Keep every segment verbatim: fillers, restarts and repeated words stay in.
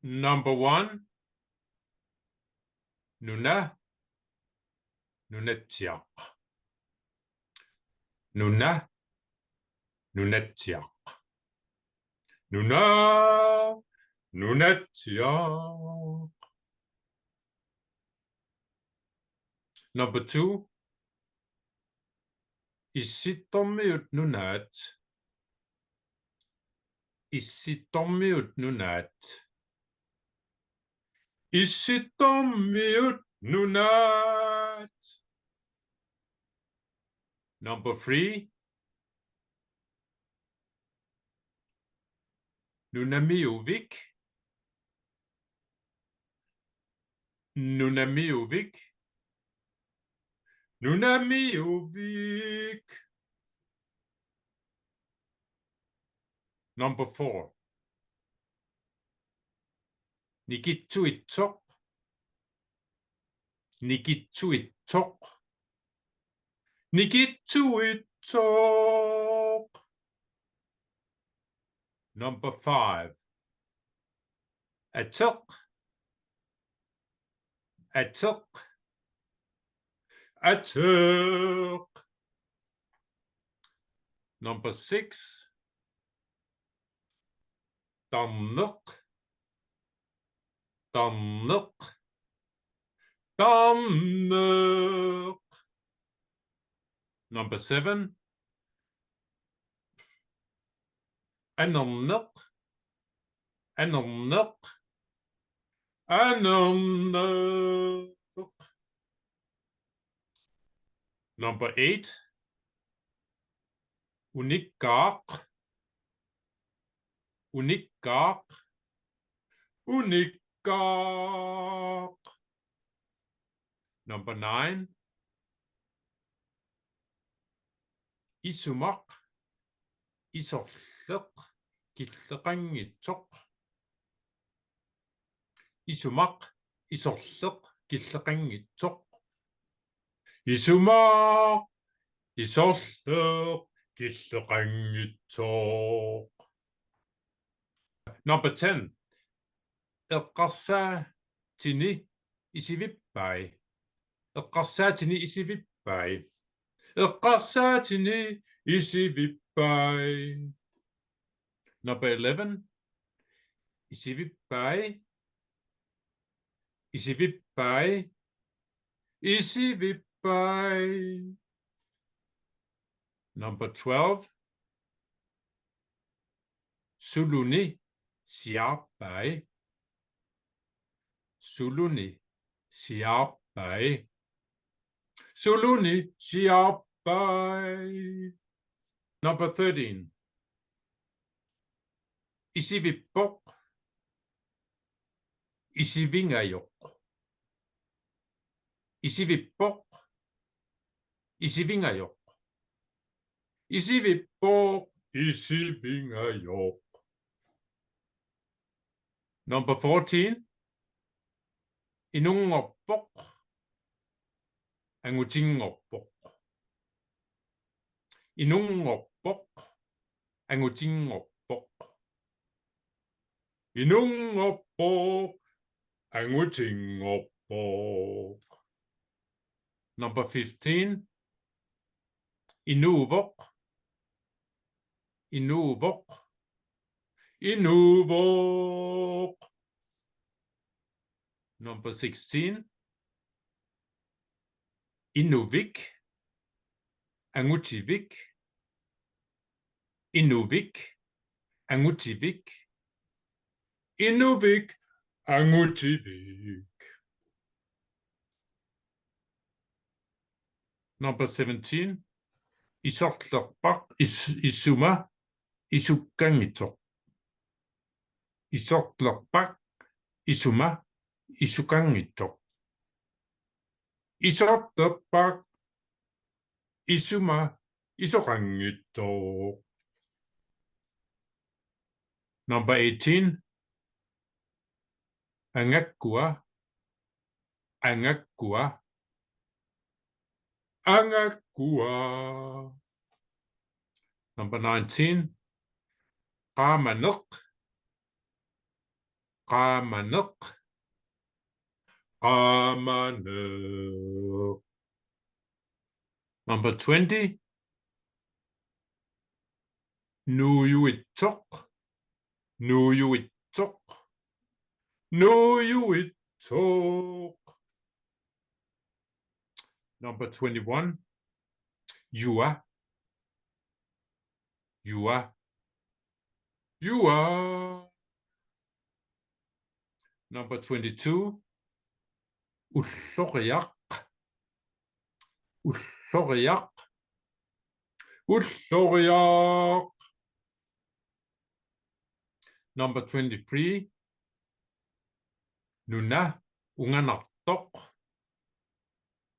Number one. Nuna, nunatsiaq. Nuna, nunatsiaq. Nuna, nunatsiaq. Number two. Issittormiut nunaat. Issittormiut nunaat. Issittormiut nunaat. Number three. Nunamiuvik. Nunamiuvik. Nunamiuvik. Number four. Nikitsuitsoq. Nikitsuitsoq. Nikitsuitsoq. Number five. Ateq. Ateq. Ateq. Number six. Tarneq. Tarneq. Tarneq. Number seven. Anerneq. Anerneq. Anerneq. Number eight. Unikkaaq. Unikkaaq. Unikkaaq. Number nine. Isumaq isorleq killeqanngitsoq. Isumaq isorleq killeqanngitsoq. Isumaq isorleq killeqanngitsoq. Number ten. Eqqarsaatini isivippai. Eqqarsaatini isivippai. Eqqarsaatini isivippai. Number eleven. Isivippai. Isivippai. Isivippai. Number twelve. Suluni siaarpai. Suluni siaarpai. Suluni siaarpai. Number thirteen. Isivippoq. Isivingajoq. Isivippoq. Isivingajoq. Isivippoq. Isivingajoq. Number fourteen. Inunngorpoq. Angutinngorpoq. Inunngorpoq. Angutinngorpoq. Inunngorpoq. Angutinngorpoq. Number fifteen. Inuuvoq. Inuuvoq. Inuuvoq. Number sixteen. Inuvik. Angutivik. Inuvik. Angutivik. Inuvik. Angutivik. Number seventeen. Isorlerpaq is-, isuma isukkanngitsoq. Isorlerpaq isuma isukkanngitsoq. Isorlerpaq isuma isukkanngitsoq. Number eighteen. Angakkua. Angakkua. Angakkua. Number nineteen. Qaamaneq. Qaamaneq. Qaamaneq. Number twenty. Nuujuitsoq. Nuujuitsoq. Nuujuitsoq. Number twenty-one. Jua. Jua. Jua. Number twenty-two. Ulloriaq. Ulloriaq. Ulloriaq. Number twenty-three. Nuna unganartoq.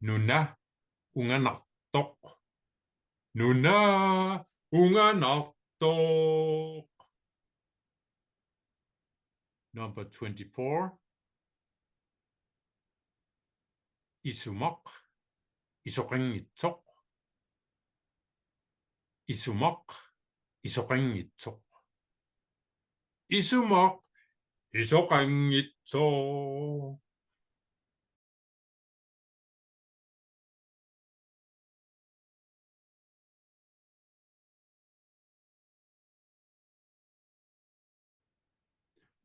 Nuna unganartoq. Nuna unganartoq. Number twenty-four. Isumaq isoqanngitsoq. Isumaq isoqanngitsoq. Isumaq isoqanngitsoq.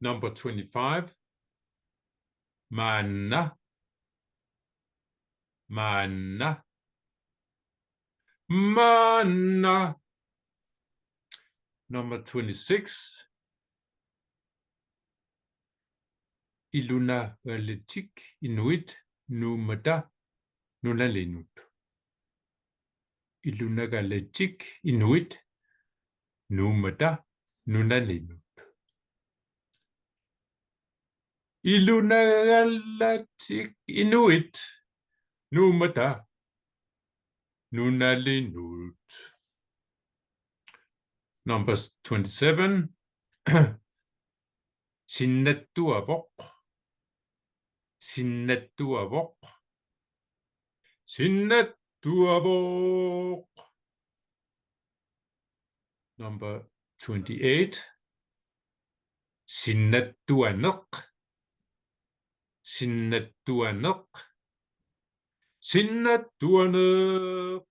Number twenty-five. Maanna. Maanna. Maanna. Number twenty-six. Ilunagalatik inuit nuummata nunalinnut. Ilunagalatik inuit nuummata nunalinnut. Ilunagalatik inuit nuummata nunalinnut. Number twenty-seven. Sinnattuavoq. Sinnattuavoq. Sinnattuavoq. Number twenty-eight. Sinnattuaneq. Sinnattuaneq. Sinnattuaneq.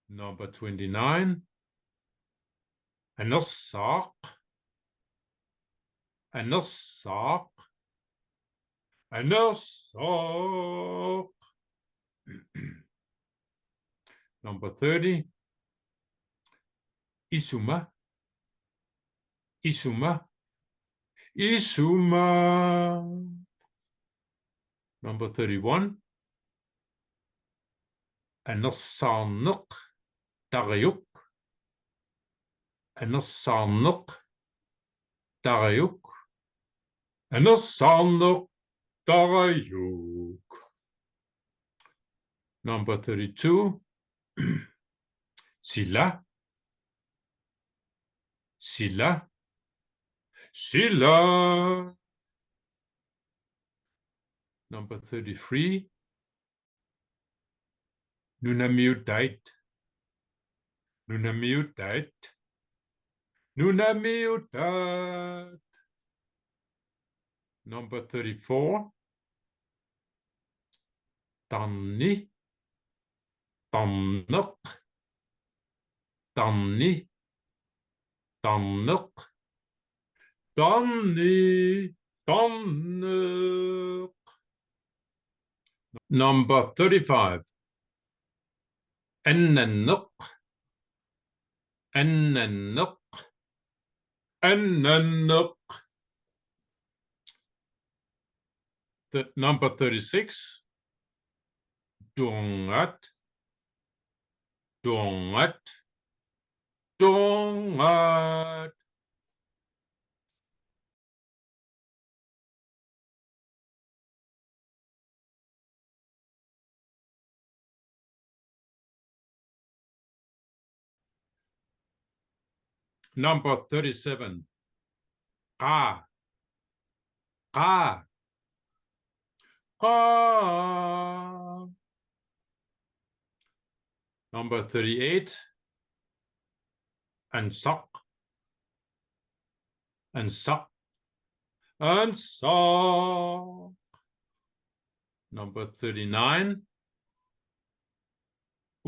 Number twenty-nine. Anersaaq. Anersaaq. Anersaaq. Number thirty. Isuma. Isuma. Isuma. Number thirty-one. Anersaarneq tarajuk. Anersaarneq tarajuk. Anersaarneq tarajuk. Number thirty-two. Sila. Sila. Sila. Number thirty-three. Nunamiutait. Nunamiutait. Nunamiutait. Number thirty-four. Tarni. Tarneq. Tarni. Tarneq. Tarni. Tarneq. Number thirty-five. Annanneq. Annanneq. Annanneq. The number thirty-six. Tunngat. Tunngat. Tunngat. Number thirty-seven. Qaa. Qaa. Qaa. Number thirty-eight. Anersaq. Ansaq. Ansaq. Number thirty-nine.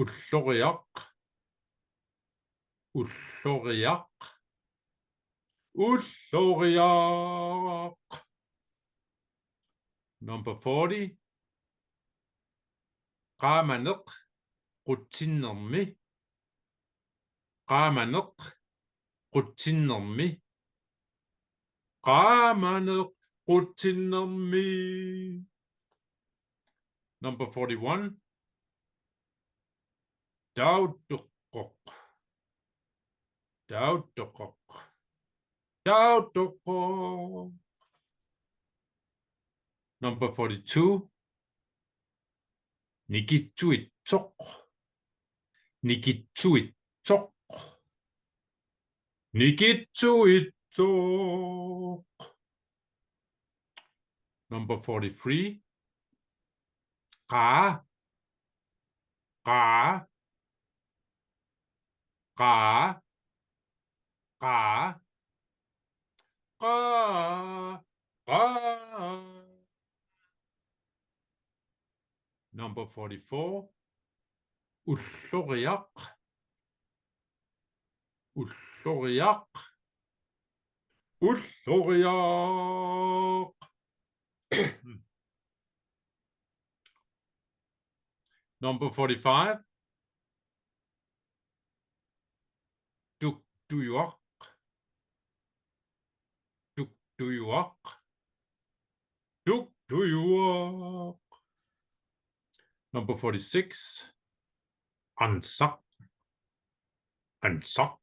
Ulloriaq. Ulloriaq. Ulloriaq. Number forty. Qaamaneq qutsinnermi. Qaamaneq qutsinnermi. Qaamaneq qutsinnermi. Number forty-one. Tautoqqoq. Tautoqqoq. Tautoqqoq. Number forty-two. Nikitsuitsoq. Nikitsuitsoq. Nikitsuitsoq. Number forty-three. Qaa. Qaa. Qaa. Qaa. Qaa. Qaa. Number forty-four. Ulloriaq. Ulloriaq. Ulloriaq. Number forty-five. Tuktujuaq. Tuktujuaq. Tuktujuaq. Number forty-six. Ansaq. Ansaq.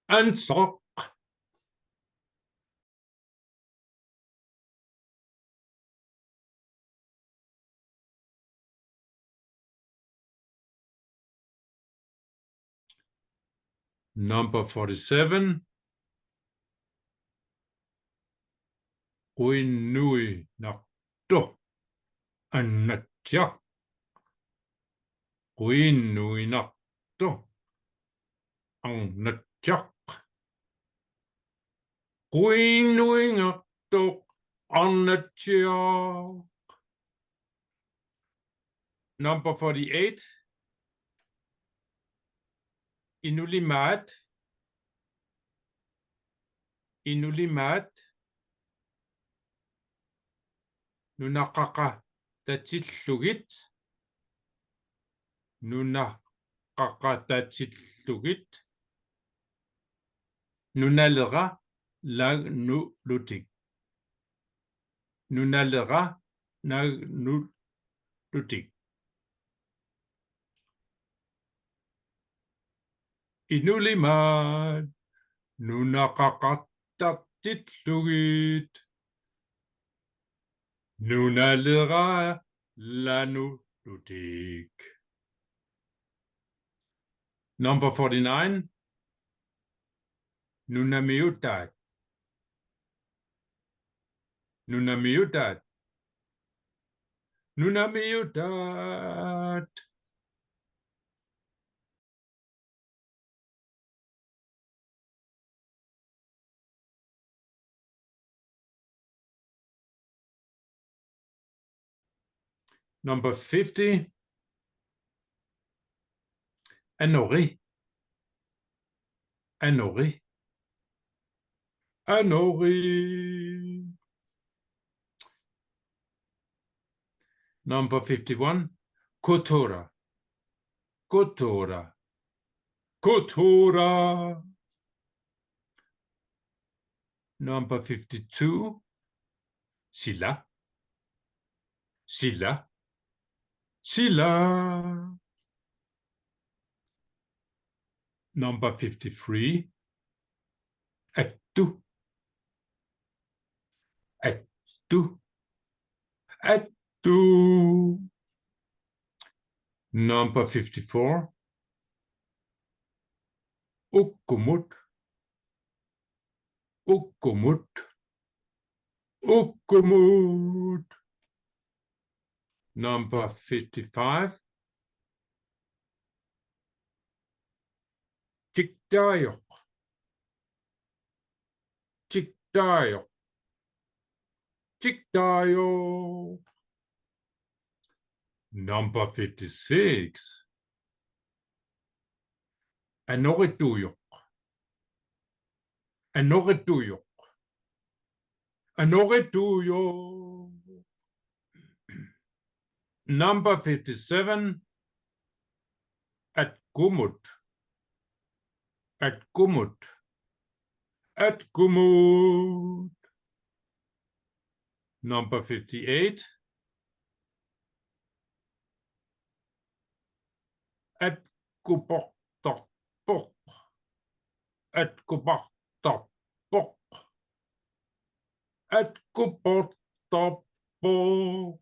Ansaq. Number forty-seven. Quinnuinartoq arnatsiaq. Quinnuinartoq arnatsiaq. Quinnuinartoq arnatsiaq. Number forty-eight. Inulimaat. Inulimaat. Nunaqaqatatillugit. Nunaqaqatatillugit. Nunalera lanulutik. Nunalera lanulutik. Inulimaat nunaqaqatatillugit. Nunalera lanulutik. Number forty-nine. Nunamiutaat. Nunamiutaat. Nunamiutaat. Number fifty. Anori. Anori. Anori. Number fifty-one. Kotora. Kotora. Kotora. Number fifty-two. Sila. Sila. Sila. Number fifty-three. Attu. Attu. Attu. Number fifty-four. Ukkumut. Ukkumut. Ukkumut. Number fifty-five. Tiktaajoq. Tiktaajoq. Tiktaajoq. Number fifty-six. Anorituujoq. Anorituujoq. Anorituujoq. Number fifty-seven. Atkumut. Atkumut. Atkumut. Number fifty-eight. Atkuportarpoq. Atkuportarpoq. Atkuportarpoq.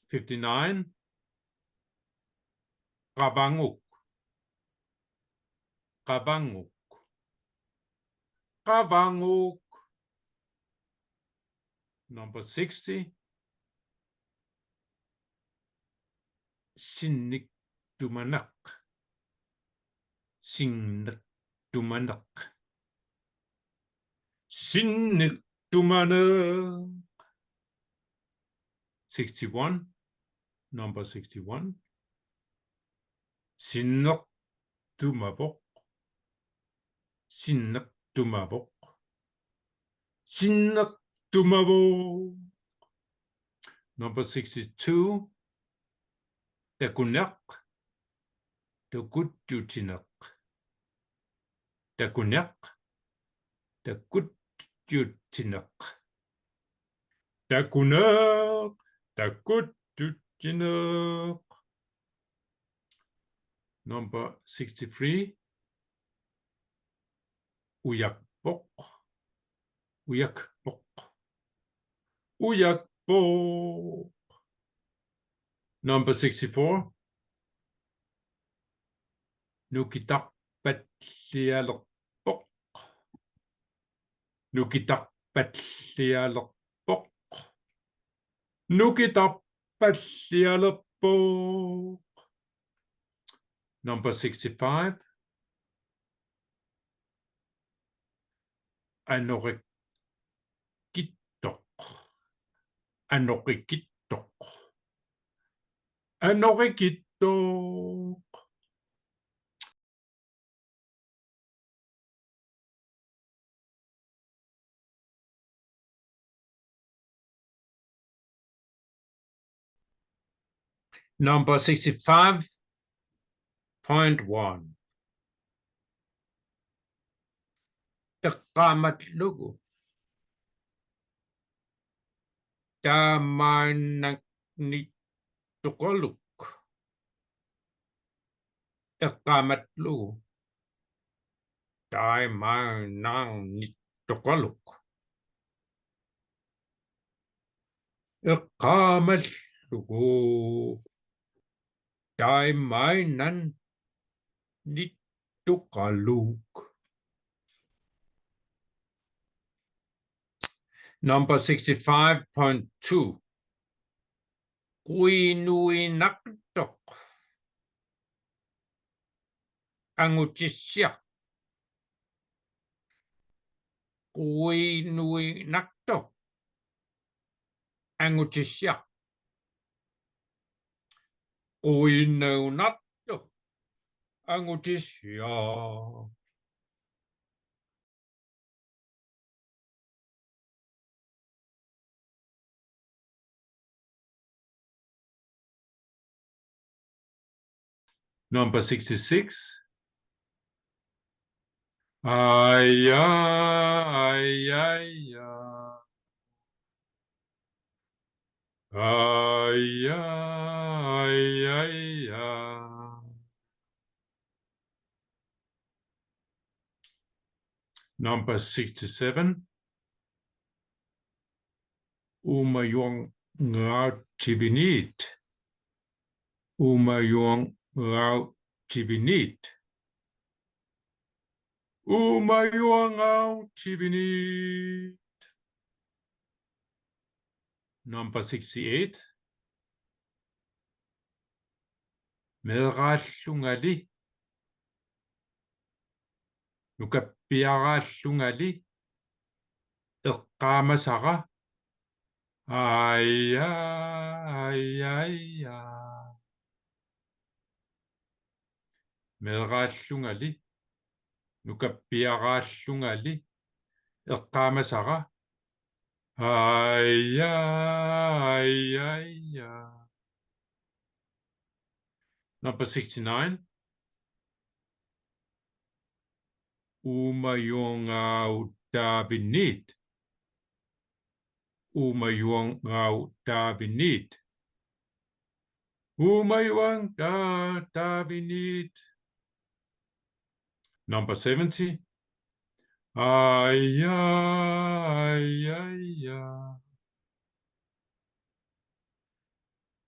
Fifty-nine. Qavanguk. Qavanguk. Qavanguk. Number sixty. Sinniktumaneq. Sinniktumaneq. Sinniktumaneq. Sixty-one. Number sixty-one. Sinneq tumavoq. Sinneq tumavoq. Sinneq tumavoq. Number sixty-two. Takuneq. Takuttutsineq. Takuneq. Takuttutsineq. Takuneq. Takuttutsineq. Number sixty-three. Ujakpoq. Ujakpoq. Ujakpoq. Number sixty-four. Nukitarpallialerpoq. Nukitarpallialerpoq. Nukitarpallialerpoq. Number sixty-five. Anorikittoq. Anorikittoq. Anorikittoq. Number sixty-five point one. Eqqaamallugu. Taamaannarnittoqaluk. Eqqaamallugu. Taamaannarnittoqaluk. Eqqaamallugu. Taamaannarnittoqaluk. Number sixty-five point two. Quinuinartoq. Angutissiaq. Quinuinartoq. Angutissiaq. Quinuinartoq. Angutissiaq. Number sixty-six. Aja, aja, aja. Aja, aja, aja. Number sixty-seven. Uumajuangaativinit. Uumajuangaativinit. Uumajuangaativinit. Number sixty-eight. Meeraallungali. Nukappiaraallungali. Eqqaamasara: Aija, aija, aija. Meeraallungali, nukappiaraallungali eqqaamasara: Aija, aija, aija. Number sixty-nine. Uumajuangaaviit. Uumajuangaaviit. Uumajuangaaviit. Number seventy. Aija, aija, aija.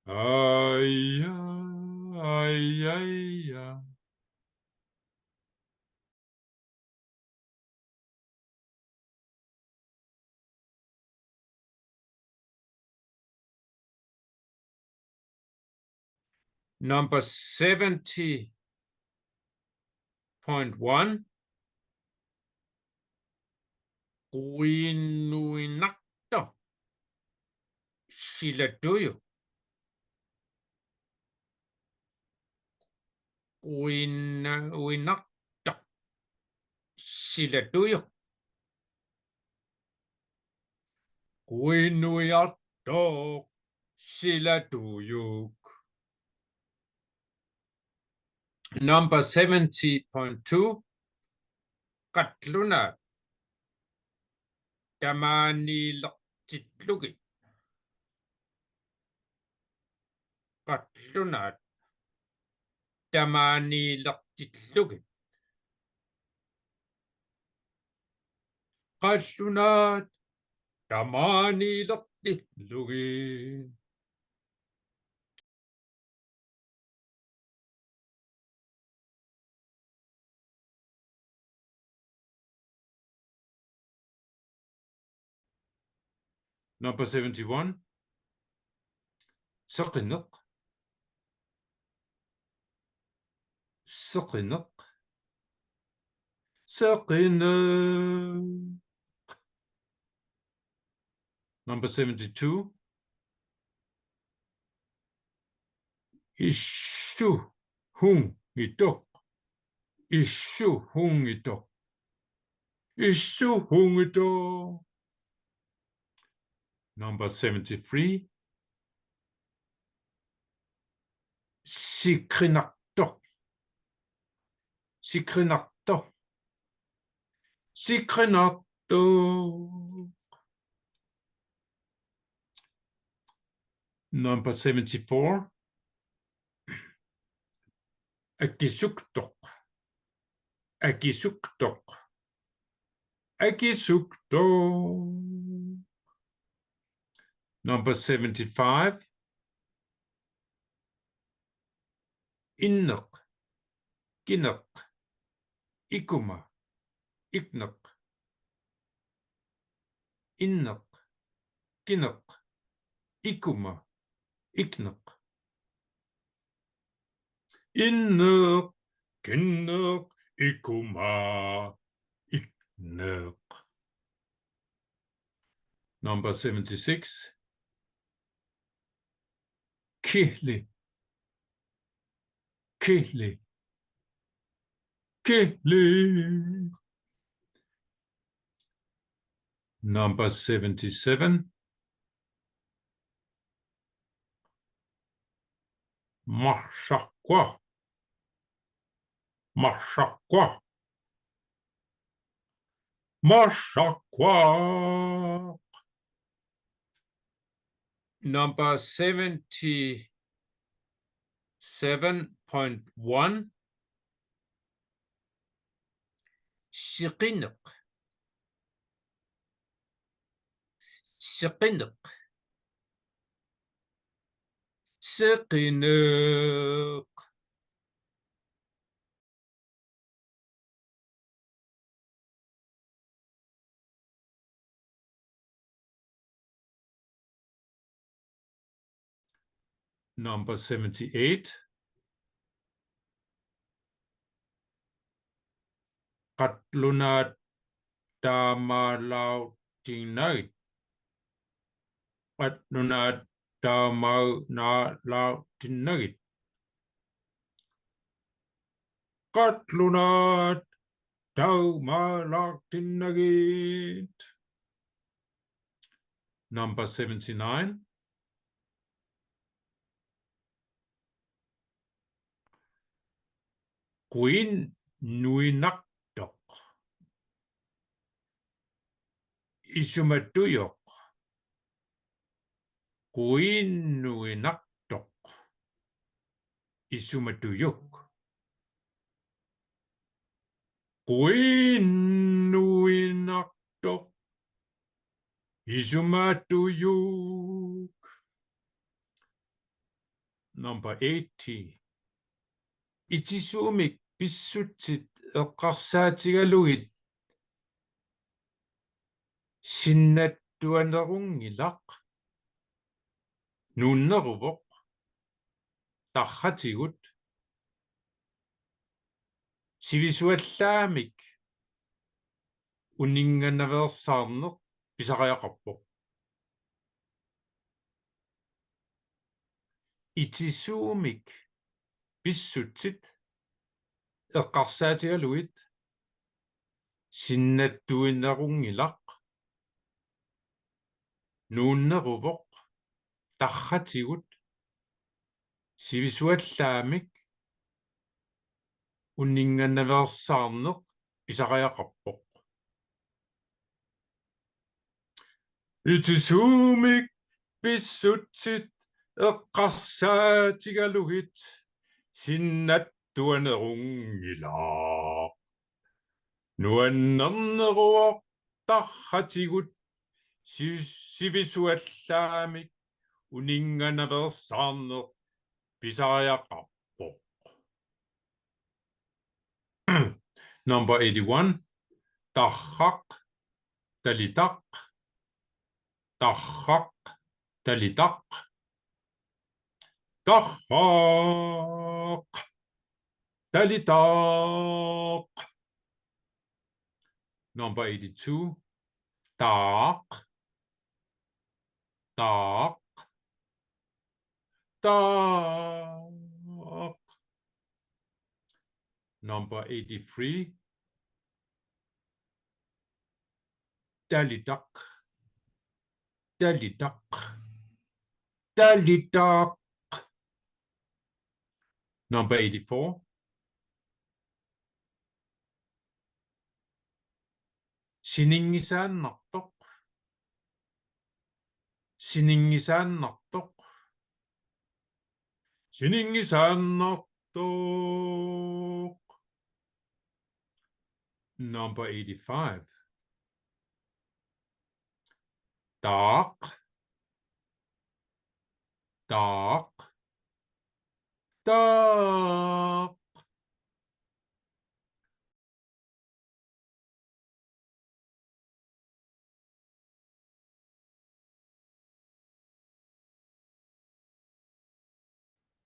Aija, aija, aija. Number seventy point one. Quinuinnartoq silatujuk. Quinuinnartoq silatujuk. Quinuiartoq silatujuk. Number seventy point two. Qallunaat tamaaniilertillugit. Qallunaat tamaaniilertillugit. Qallunaat tamaaniilertillugit. Number seventy-one. Seqineq. Seqineq. Seqineq. Number seventy-two. Issuhungitoq. Issuhungitoq. Issuhungitoq. Number seventy-three. Sikrinartoq. Sikrinartoq. Sikrinartoq. Number seventy-four. Akisuktoq. Akisuktoq. Akisuktoq. Number seventy-five. Inneq, kineq, ikuma, ikneq. Inneq, kineq, ikuma, ikneq. Inneq, kineq, ikuma, ikneq. Number seventy-six. Kihli. Kihli. Kihli. Number seventy-seven. Marsarquaq. Marsarquaq. Marsarquaq. Number seventy-seven point one. Seqineq. Seqineq. Seqineq. Number seventy-eight. Qallunaat taamaalaaru-, qallunaatinnagit. Qallunaat taamaannaalaartinnagit. Qallunaat taamaannaalaartinnagit. Number seventy-nine. Quinnuinnartoq. Isumatujuk. Quinnuinnartoq. Isumatujuk. Quinnuinnartoq. Isumatujuk. Number eighty. Itisuumik pissutsit eqqarsaatigalugit sinnattuanerunngilaq. Nuunneruvoq tarratigut sivisuallaamik uninnganaveersaarneq pisariaqarpoq. Itisuumik pissutsit eqqarsaatigalugit sinnattuinerunngilaq. Nuunneruvoq tarratigut sivisuallaamik uninnganaveersaarneq pisariaqarpoq. Itisuumik pissutsit eqqarsaatigalugit sinnattuanerunngilaq. Nuannerneruvoq tarratigut si-, sivisuallaamik uninnganaveersaarneq pisariaqarpoq. Number eighty-one. Tarraq, talitaq. Tarraq, talitaq. Tarraq, talitaq. Number eighty-two. Taaq, taaq, taaq. Number eighty-three. Talitaq, talitaq, talitaq. Number eighty-four. Sininngisaannartoq. Sininngisaannartoq. Sininngisaannartoq. Number eighty-five. Taaq. Taaq. Taaq.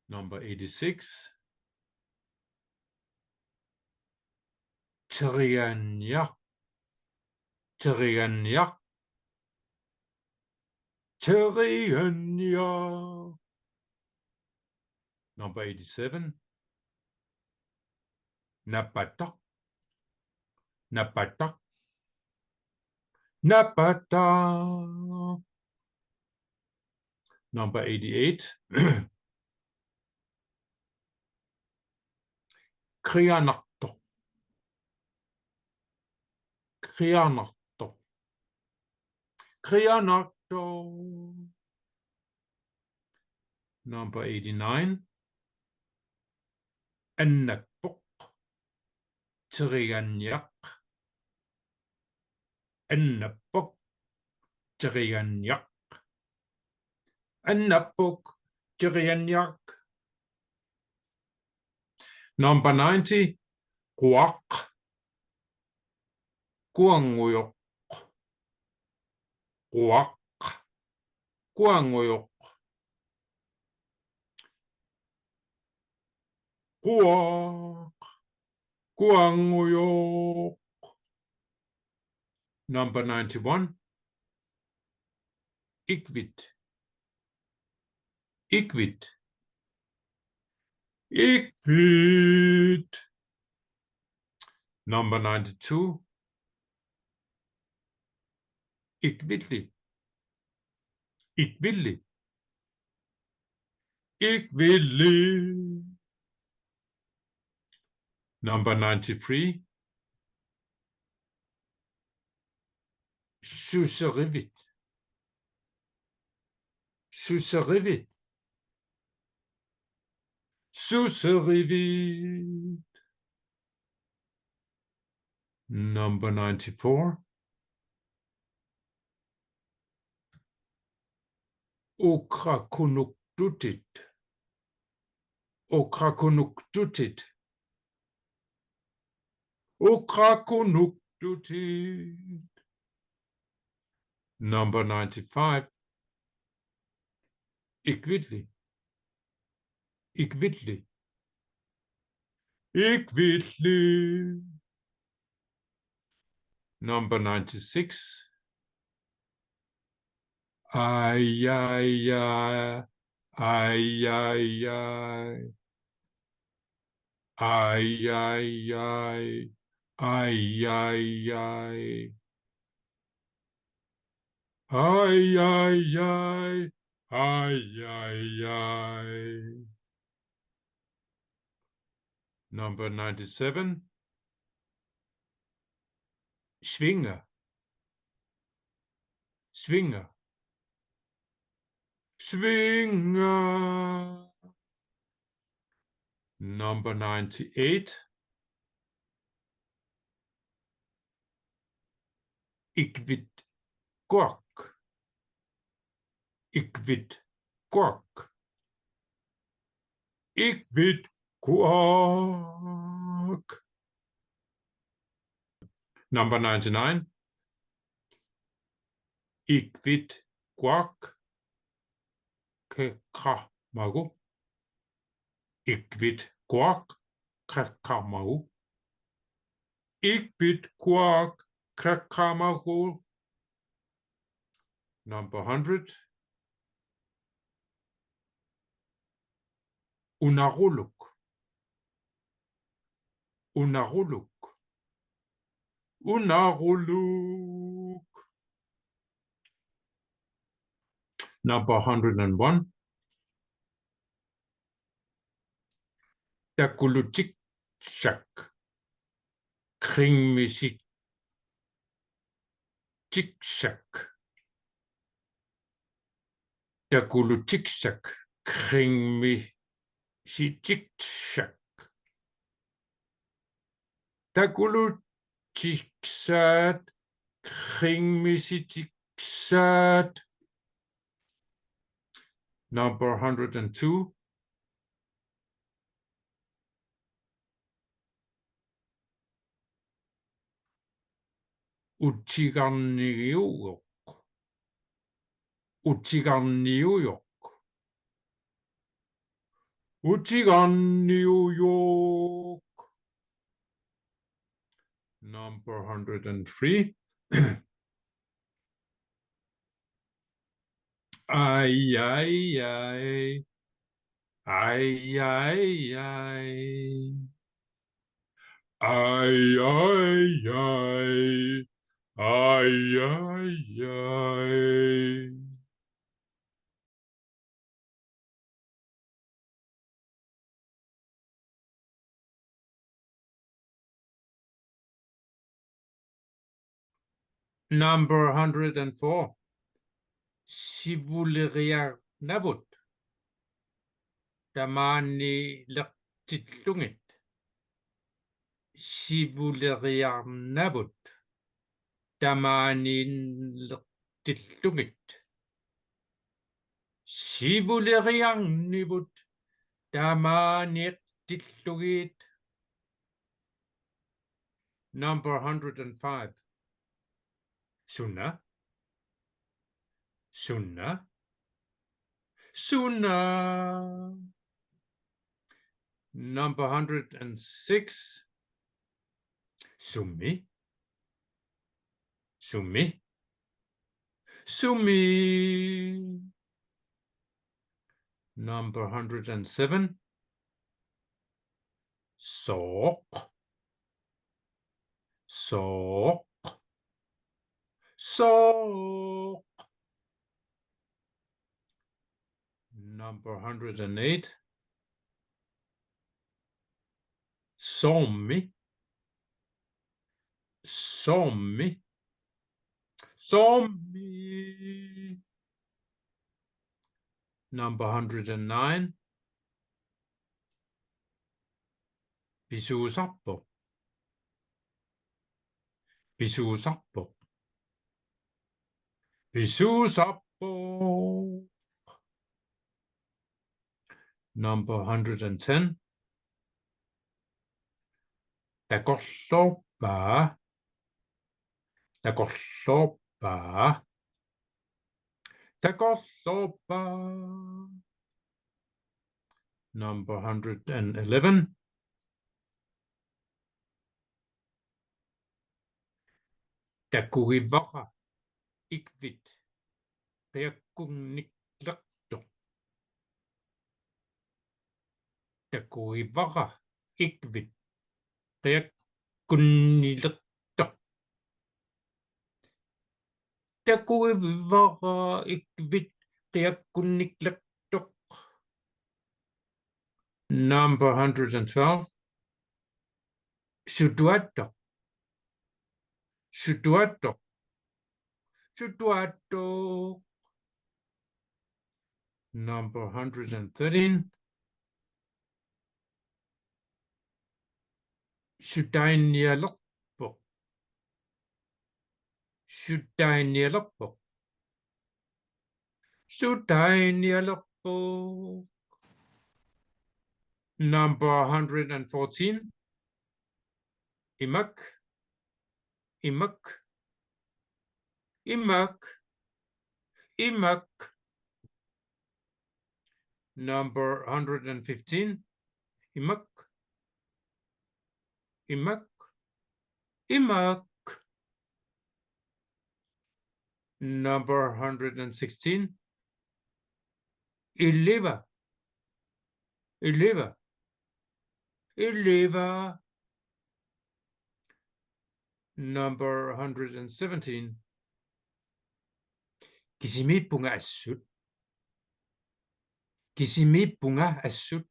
Number eighty-six. Terianniaq. Terianniaq. Terianniaq. Number eighty-seven. Napataq. Napataq. Napataq. Number eighty-eight. Qianartoq. Qianartoq. Qianartoq. Number eighty-nine. Annappoq. Terianniaq. Annappoq. Terianniaq. Annappoq. Terianniaq. Number ninety. Quaq. Quanngujoq. Quaq. Quanngujoq. Quaq. Quanngujoq. Number ninety-one. Ikvit. Ikvit. Ikvit. Number ninety-two. Ikvilli. Ikvilli. Ikvilli. Number ninety-three. Suserivit. Suserivit. Suserivit. Number ninety-four. Ukrakunuktutit. Ukrakunuktutit. Ukrakunuktutit. Number ninety-five. Ikvilli. Ikvilli. Ikvilli. Number ninety-six. Ai, ai, ai. Ai, ai, ai. Ai, ai, ai. Ai, ai, ai. Ai, ai, ai. Ai, ai, ai. Number ninety-seven. Svinga. Svinga. Svinga. Number ninety-eight. Ikvit kuak. Ikvit kuak. Ikvit kuak. Number ninety-nine. Ikvit kuak. Keqqamagu. Ikvit kuak. Keqqamagu. Ikvit kuak. Keqqamagu. Number hundred. Unaruluk. Unaruluk. Unaruluk. Number hundred and one. Takulutiksak. Kringmisitiksak. Takulutiksak. Kringmisitiksak. Takulutiksaat. Kringmisitiksaat. Number hundred and two. Utigarniujoq. Utigarniujoq. Utigarniujoq. Number hundred and three. Ai, ai, ai. Ai, ai, ai. Ai, ai, ai. Ai, ai, ai. Number hundred and four. Sivuleriarnavut. Tamaaniilertillugit. Sivuleriarnavut. Tamaaniilertillugit. Sivuleriarnivut. Tamaaniilertillugit. Number hundred and five. Suna. Suna. Suna. Number hundred and six. Sumi. Sumi. Sumi. Number hundred and seven. Sooq. Sooq. Sooq. Number hundred and eight. Soormi. Soormi. Soormi. Number hundred and nine. Pisuusarpoq. Pisuusarpoq. Pisuusarpoq. Number hundred and ten. Takorloorpaa. Takorloorpaa. Takorloorpaa. Number hundred and eleven. Takugivara ikvit qiakkunniklertoq. Takugivara ikvit qiakkunnilertoq. Takugivara ikvit qiakkunniklertoq. Number hundred and twelve. Sutuattoq. Sutuattoq. Sutuattoq. Number hundred and thirteen. Sutaannialerpoq. Sutaannialerpoq. Sutaannialerpoq. Number hundred and fourteen. Imak. Imak. Imak. Imak. Number hundred and fifteen. Imak. Imak. Imak. Number hundred and sixteen. Iliva. Iliva. Iliva. Number hundred and seventeen. Kisimiippunga assut. Kisimiippunga assut.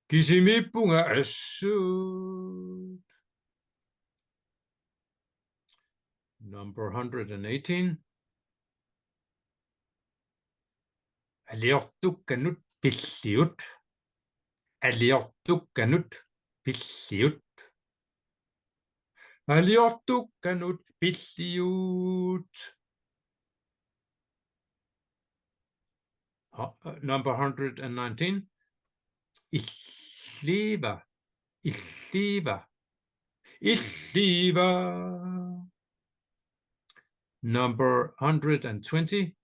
Kisimiippunga assut. Number hundred and eighteen. Aliortukkanut pilliut. Aliortukkanut pilliut. Aliortukkanut pilliut. Uh, number hundred and nineteen. Illiva. Illiva. Illiva. Number hundred and twenty.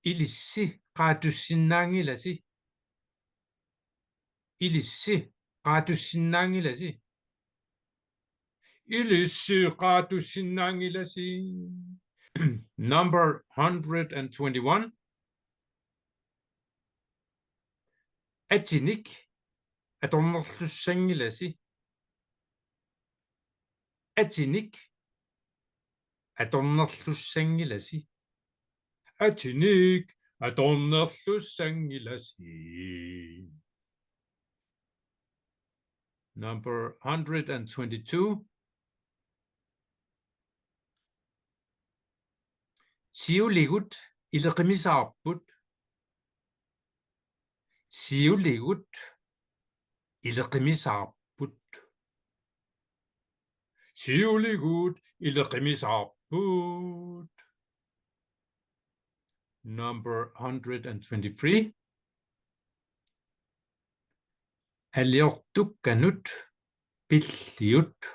Ilissi qaatusinnaanngilasi. Ilissi qaatusinnaanngilasi. Ilissi qaatusinnaanngilasi. Number hundred and twenty-one. Atinik atornerlussanngilasi. Atinik atornerlussanngilasi. Atinik atornerlussanngilasi. Number hundred and twenty-two. Siuligut ileqimisaarput. Siuligut ileqimisaarput. Siuligut ileqimisaarput. Number hundred and twenty-three. Aliortukkanut pilliut.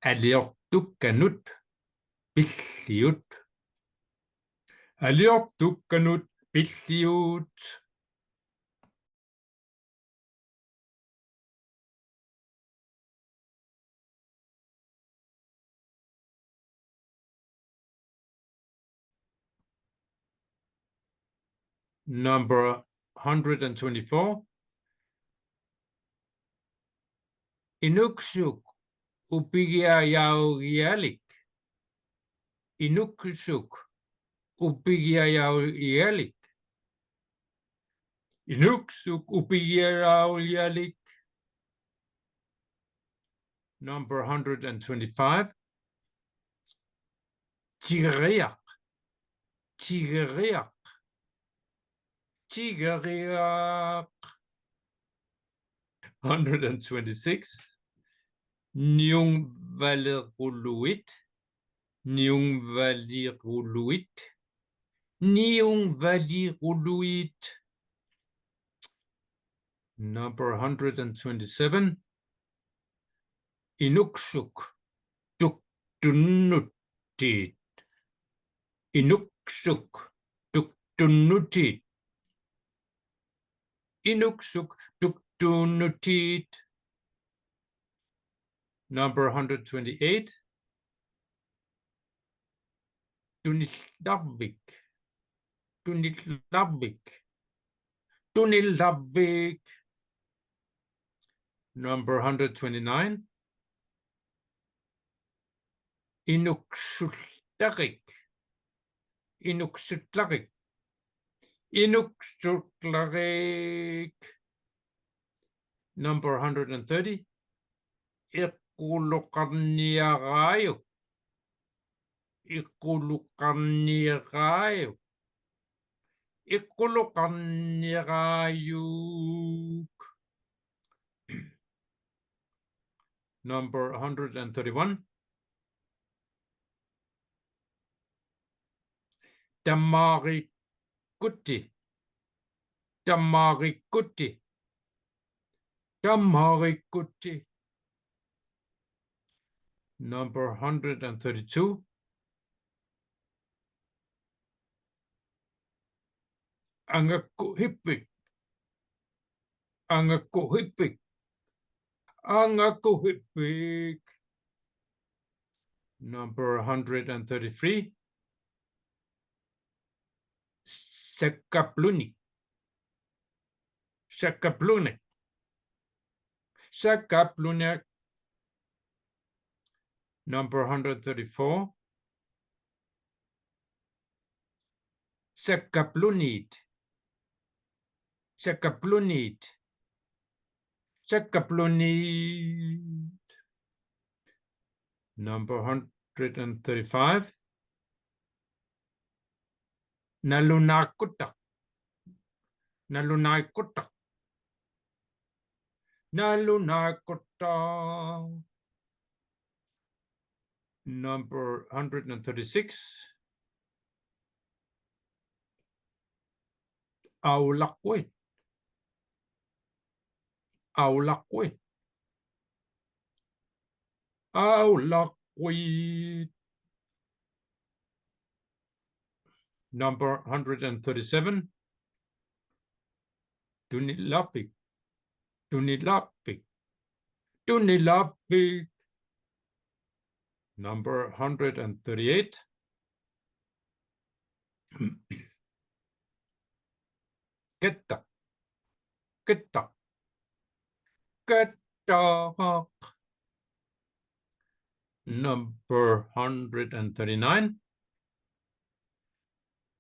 Aliortukkanut pilliut. Aliortukkanut pilliut. Number hundred and twenty-four. Inuksuk upigiajaurialik. Inuksuk upigiajaurialik. Inuksuk upigiajaurialik. Number hundred and twenty-five. Tigeriaq. Tigeriaq. Tigeriaq. Hundred and twenty-six. Niungvaleruluit. Niungvaleruluit. Niungvaleruluit. Number hundred and twenty-seven. Inuksuk tuktunnutit. Inuksuk tuktunnutit. Inuksuk tuktunnutit. Number hundred twenty-eight. Tunillarvik. Tunillarvik. Tunillarvik. Number hundred twenty-nine. Inuksullarik. Inuksullarik. Inuksullarik. Number hundred and thirty. Iqquloqarniaraajuk. Iqquloqarniaraajuk. Iqquloqarniaraajuk. Number hundred and thirty-one. Tamarikuti. Tamarikuti. Tamarikuti. Number hundred and thirty-two. Angakkuhippik. Angakkuhippik. Angakkuhippik. Number hundred and thirty-three. Sakaplunik. Sakaplunik. Sakaplunik. Number hundred thirty-four. Sakaplunit. Sakaplunit. Sakaplunit. Number hundred and thirty-five. Nalunaaqquttaq. Nalunaaqquttaq. Nalunaaqquttaq. Number hundred and thirty-six. Aulaqquit. Aulaqquit. Aulaqquit. Number hundred and thirty-seven. Tunillarvik. Tunillarvik. Tunillarvik. Number hundred and thirty-eight. Kattaq. Kattaq. Kattaq. Number hundred and thirty-nine.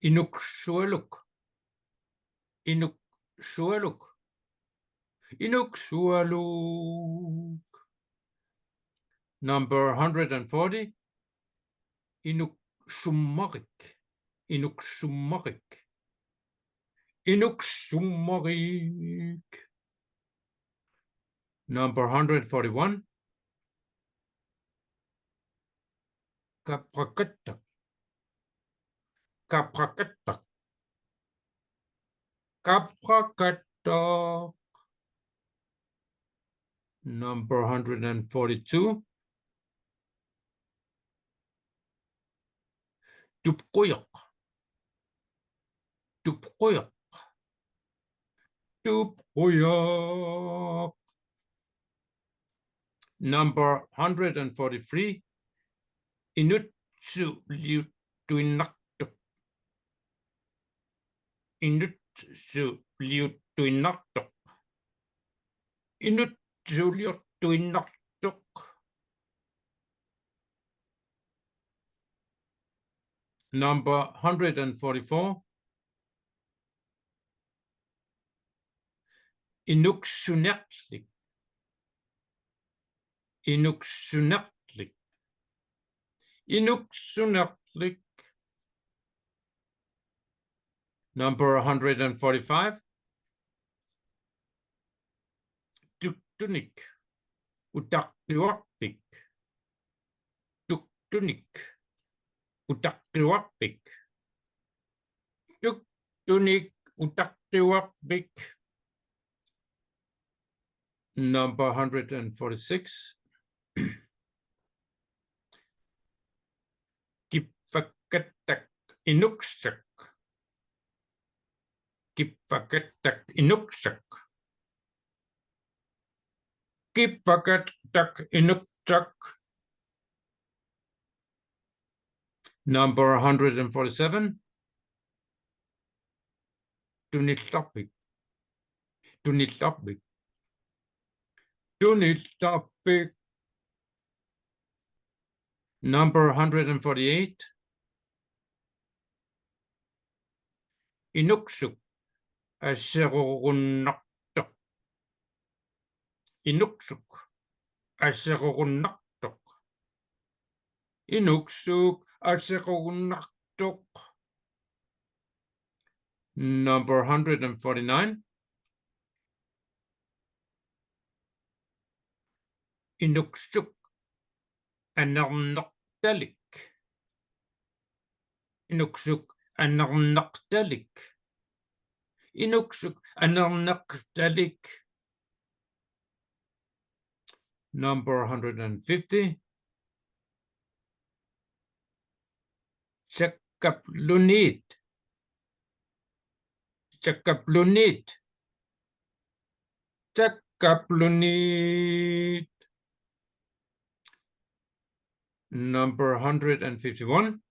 Inuksualuk. Inuksualuk. Inuksualuk. Number hundred and forty. Inuksummarik. Inuksummarik. Inuksummarik. Number hundred forty-one. Kaprakattaq. Kaprakattaq. Kaprakattaq. Number hundred and forty-two. Tupqujaq. Tupqujaq. Tupqujaq. Number hundred and forty-three. Inutsuliuttuinnartup. Inut Inutsuliuttuinnartoq. Inutsuliuttuinnartoq. Number hundred and forty-four. Inuksunerlik. Inuksunerlik. Inuksunerlik. Number hundred and forty-five. Tuktunik utaqqivarpik. Tuktunik utaqqivarpik. Tuktunik utaqqivarpik. Number hundred and forty-six. Kippakkattak inuksak. Kippakkattak inuksak. Kippakkattak inuksak. Number hundred and forty-seven. Tunillarpik. Tunillarpik. Tunillarpik. Number hundred and forty-eight. Inuksuk aserurunnartoq. Inuksuk aserurunnartoq. Inuksuk aserurunnartoq. Number hundred and forty-nine. Inuksuk anernertalik. Inuksuk anernertalik. Inuksuk anernertalik. Number hundred and fifty. Sakkaplunit. Sakkaplunit. Sakkaplunit. Number hundred and fifty-one.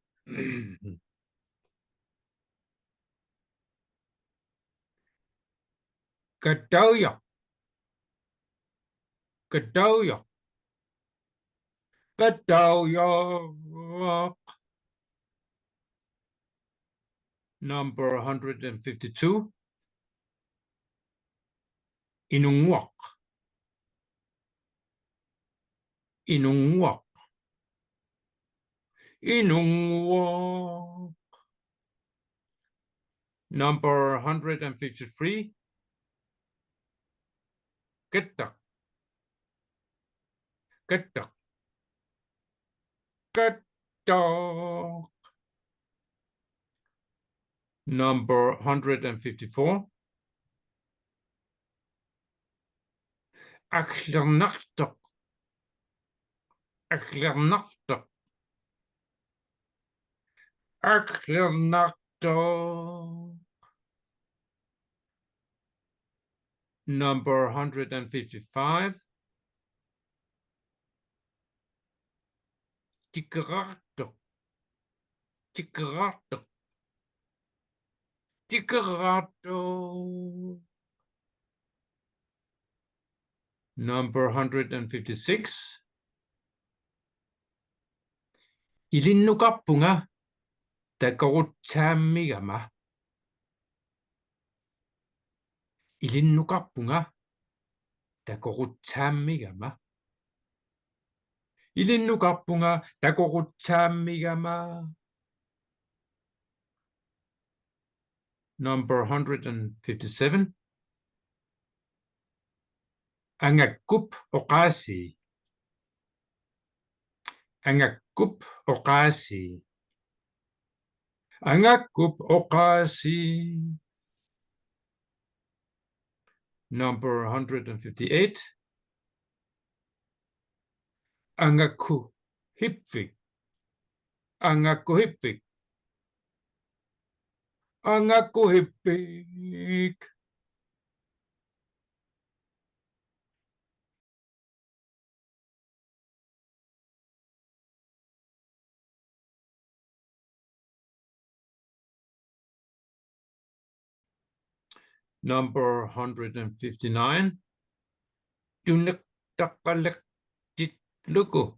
Kataujaq. Kataujaq. Kataujaq. Number hundred and fifty-two. Inunnguaq. Inunnguaq. Inunnguaq. Number hundred and fifty-three. Kattaq. Kattaq. Kattaq. Number hundred and fifty-four. Arlernartoq. Arlernartoq. Arlernartoq. Number hundred and fifty-five. Tikeraartoq. Tikeraartoq. Tikeraartoq. Number hundred and fifty-six. Ilinnukarpunga takorutsaammigama. Ilinnukarpunga takorutsaammigama. Ilinnukarpunga takorutsaammigama. Number hundred and fifty-seven. Angakkup oqaasii. Angakkup oqaasii. Angakkup oqaasii. Number hundred and fifty-eight. Angakkuhippik. Angakkuhippik. Angakkuhippik. Number hundred and fifty-nine. Tuneqtaqalertillugu.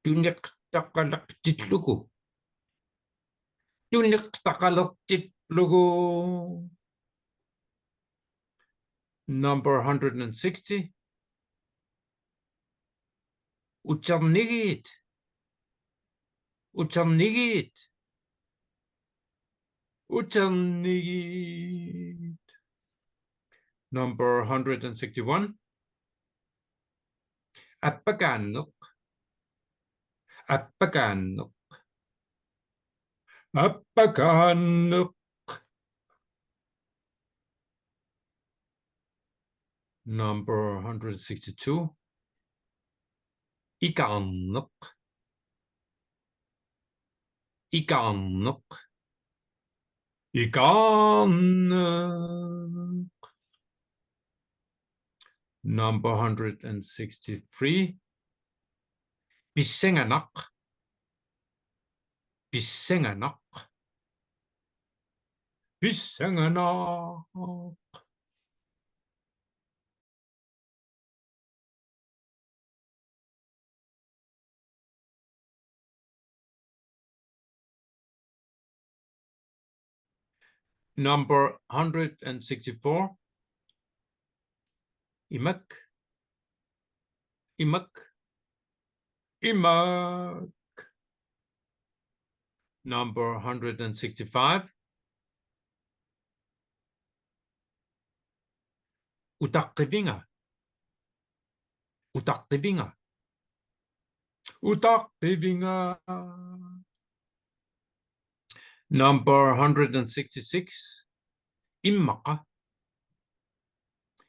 Tuneqtaqalertillugu. Tuneqtaqalertillugu. Number hundred and sixty. Uternigiit. Uternigiit. Uternigiit. Number hundred and sixty-one. Appakaanneq. Appakaanneq. Appakaanneq. Number hundred sixty-two. Ikaarneq. Ikaarneq. Ikaarneq. Number hundred and sixty-three. Pissanganaq. Pissanganaq. Pissanganaq. Number hundred and sixty-four. Imak. Imak. Imak. Number hundred and sixty-five. Utaqqivinga. Utaqqivinga. Utaqqivinga. Number hundred and sixty-six. Immaqa.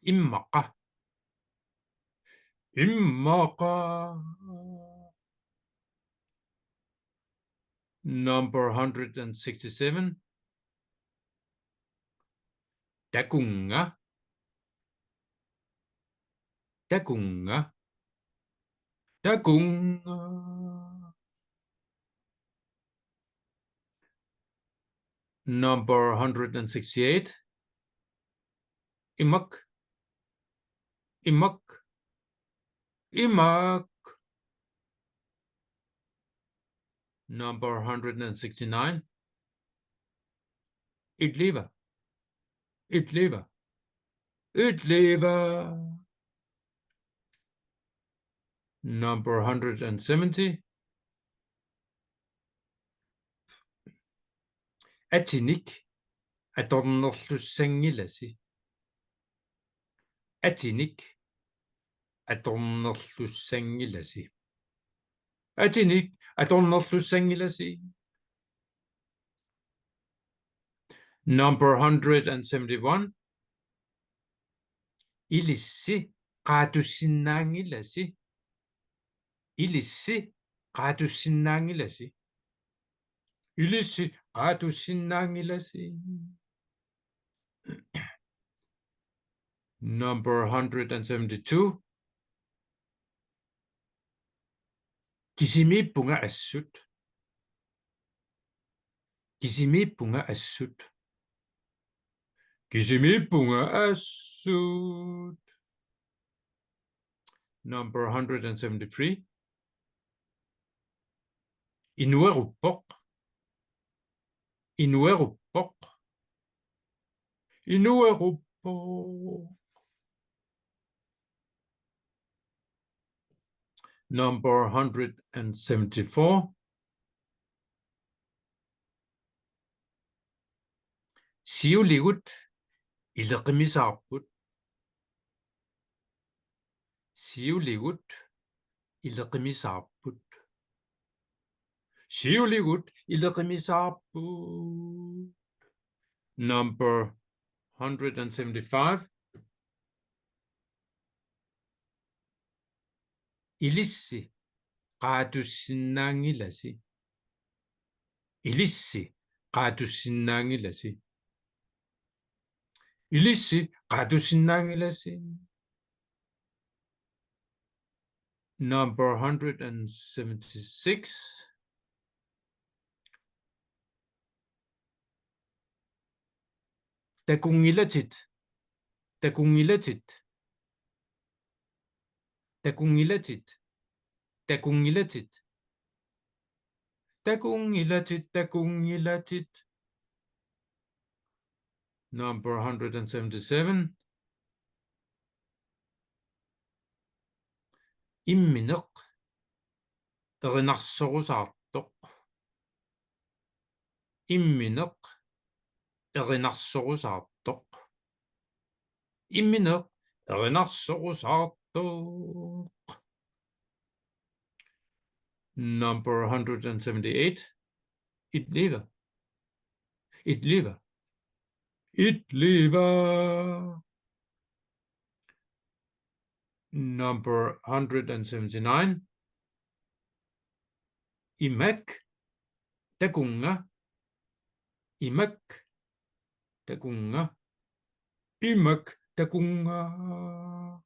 Immaqa. Immaqa. Number hundred and sixty-seven. Takunnga. Takunnga. Takunnga. Number hundred and sixty-eight. Imak. Imak. Imak. Number hundred and sixty-nine. Itliva. Itliva. Itliva. Number hundred and seventy. Atinik atornerlussanngilasi. Atinik atornerlussanngilasi. Atinik atornerlussanngilasi. Number hundred and seventy-one. Ilissi qaatussinnaanngilasi. Ilissi qaatussinnaanngilasi. Ilissi qaatussinnaanngilasi. Number hundred and seventy-two. Kisimiippunga assut. Kisimiippunga assut. Kisimiippunga assut. Number hundred and seventy-three. Inueruppoq. Inueruppoq. Inueruppoq. Number hundred and seventy-four. Siuligut ileqimisaarput. Siuligut ileqimisaarput. Siuligut ileqimisaarput. Number hundred and seventy-five. Ilissi qaatussinnaanngilasi. Ilissi qaatussinnaanngilasi. Ilissi qaatussinnaanngilasi. Number hundred and seventy-six. Takunngilatit. Takunngilatit. Takunngilatit. Takunngilatit. Takunngilatit, takunngilatit. Number hundred and seventy-seven. Immineq erinarsorusaartoq. Immineq erinarsorusaartoq. Immineq erinarsorusaartoq. Number hundred and seventy-eight. Itliva. Itliva. Itliva. Number hundred and seventy-nine. Imak takunnga. Imak takunnga. Imak takunnga.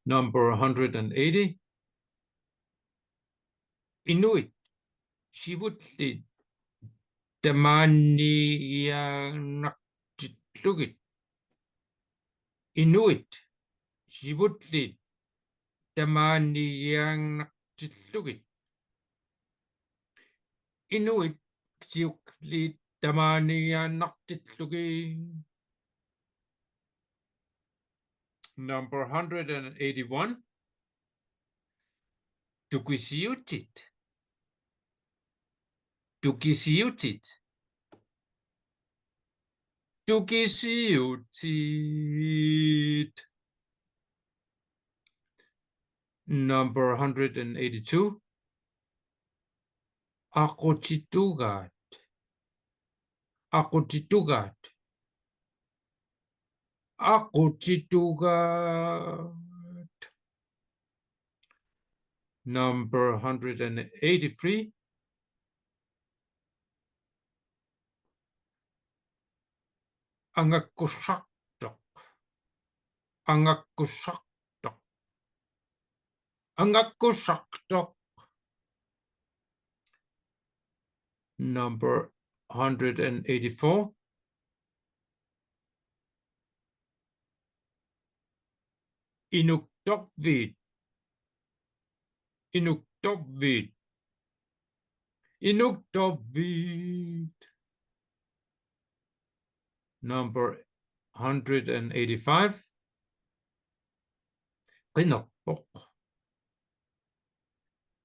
Number hundred and eighty. Inuit sivullit tamaaniiaannartillugit. Inuit sivullit tamaaniiaannartillugit. Inuit sivullit tamaaniiaannartillugit. Number hundred and eighty-one. Tukisiutit. Tukisiutit. Tukisiutit. Number hundred and eighty-two. Aqutitugaat. Aqutitugaat. Aqutitugaat. Number hundred and eighty-three. Angakkussartoq. Angakkussartoq. Angakkussartoq. Number hundred and eighty-four. Inuktorviit. Inuktorviit. Inuktorviit. Number hundred and eighty-five. Qinerpoq.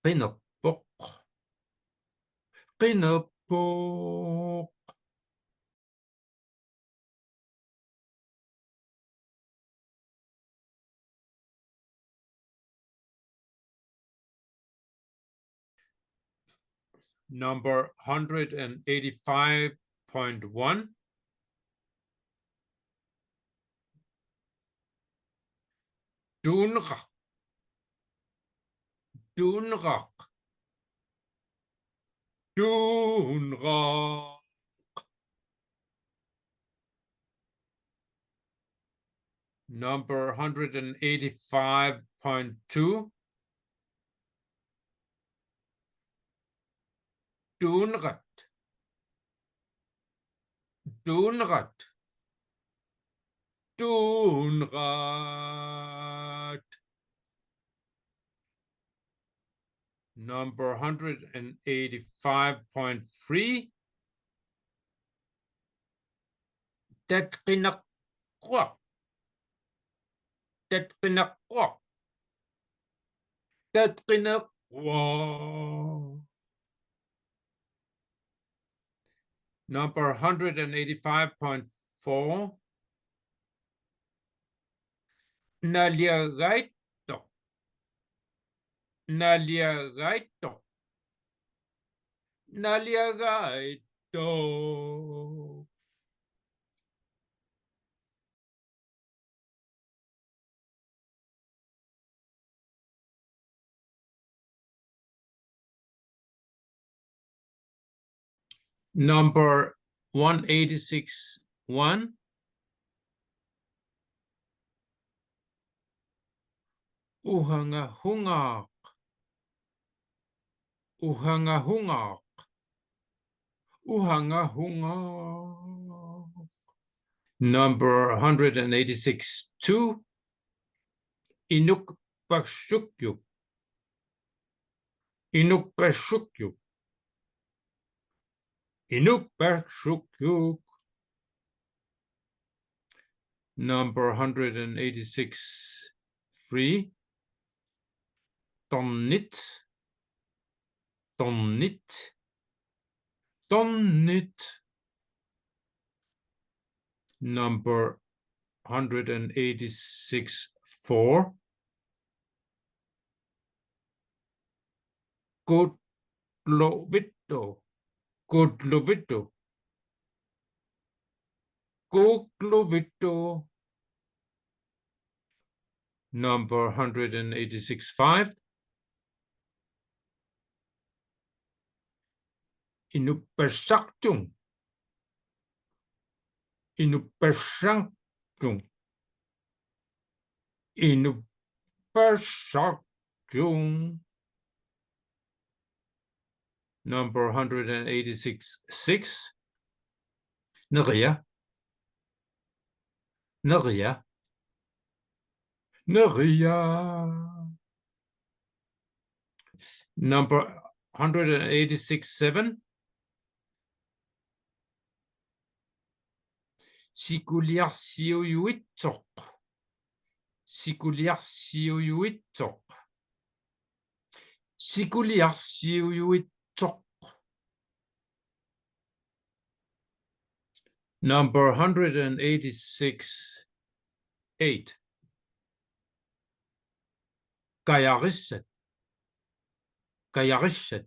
Qinerpoq. Qinerpoq. Number hundred and eighty-five point one. Tuunraq. Tuunraq. Tuunraq. Number hundred and eighty-five point two. Tuunraq. Tuunraq. Tuunraq. Number hundred and eighty-five point three. Tatqineqquaq. Tatqineqquaq. Tatqineqquaq. Number hundred and eighty-five point four. Naliagaittoq. Naliagaittoq. Naliagaittoq. Number one eighty-six one. Uhangahungaaq. Uhangahungaaq. Uhangahungaaq. Number hundred and eighty-six, two. Inukpassukjuk. Inukpassukjuk. Inukpassukjuk. Number hundred and eighty-six, three. Tonnit. Tonnit. Tonnit. Number hundred and eighty-six, four. Kukluvittu. Kukluvittu. Kukluvittu. Number hundred and eighty-six, five. Inuppassarjung. Inuppassarjung. Inuppassarjung. Number hundred and eighty-six, six. Neria. Neria. Neria. Number hundred and eighty-six, seven. Sikuliarsiujuitsoq. Sikuliarsiujuitsoq. Sikuliarsiujuitsoq. Number hundred and eighty-six, eight. Kajarissat. Kajarissat.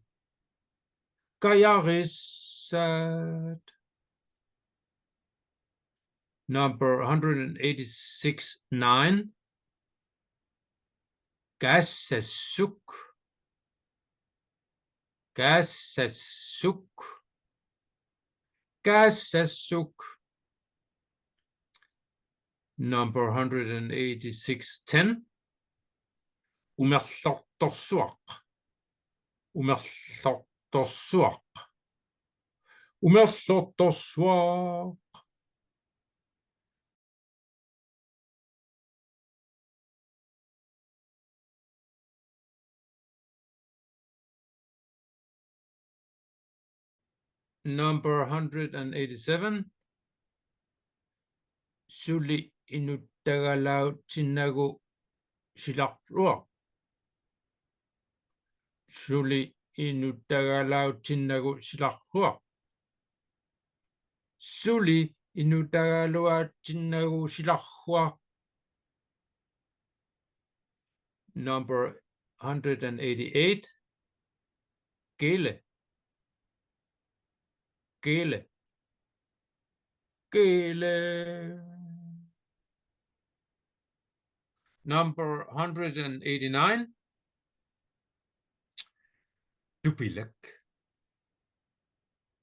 Kajarissat. Number hundred and eighty-six, nine. Kaassassuk. Kaassassuk. Kaassassuk. Number hundred and eighty-six, ten. Umerlortorsuaq. Umerlortorsuaq. Umerlortorsuaq. Number hundred and eighty-seven. Suli inuttagalautsinnagu silarluaq. Suli inuttagalautsinnagu silarluaq. Suli inuttagaluaatsinnagu silarluaq. Number hundred and eighty-eight. Kele. Kele. Kele. Number hundred and eighty-nine. Tupilak.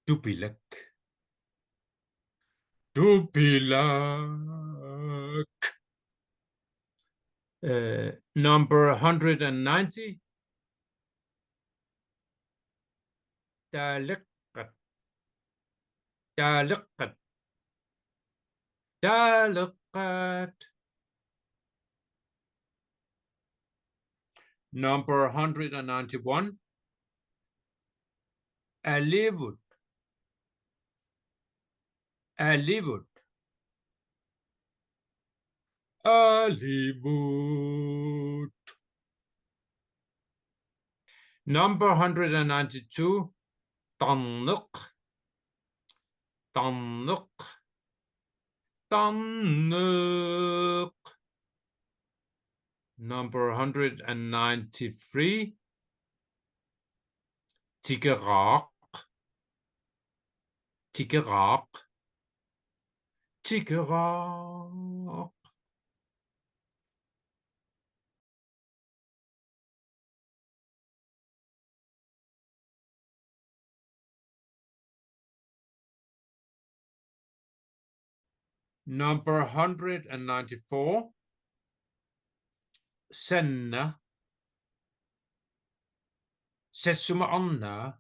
Tupilak. Tupilak. Uh, number hundred and ninety. Taaleqqat. Taaleqqat. Taaleqqat. Number hundred and ninety-one. Alivut. Alivut. Alivut. Number hundred and ninety-two. Tarneq. Tarneq. Tarneq. Number hundred and ninety-three. Tikeraaq. Tikeraaq. Tikeraaq. Number hundred and ninety-four. Sanna. Sassuma arnaa.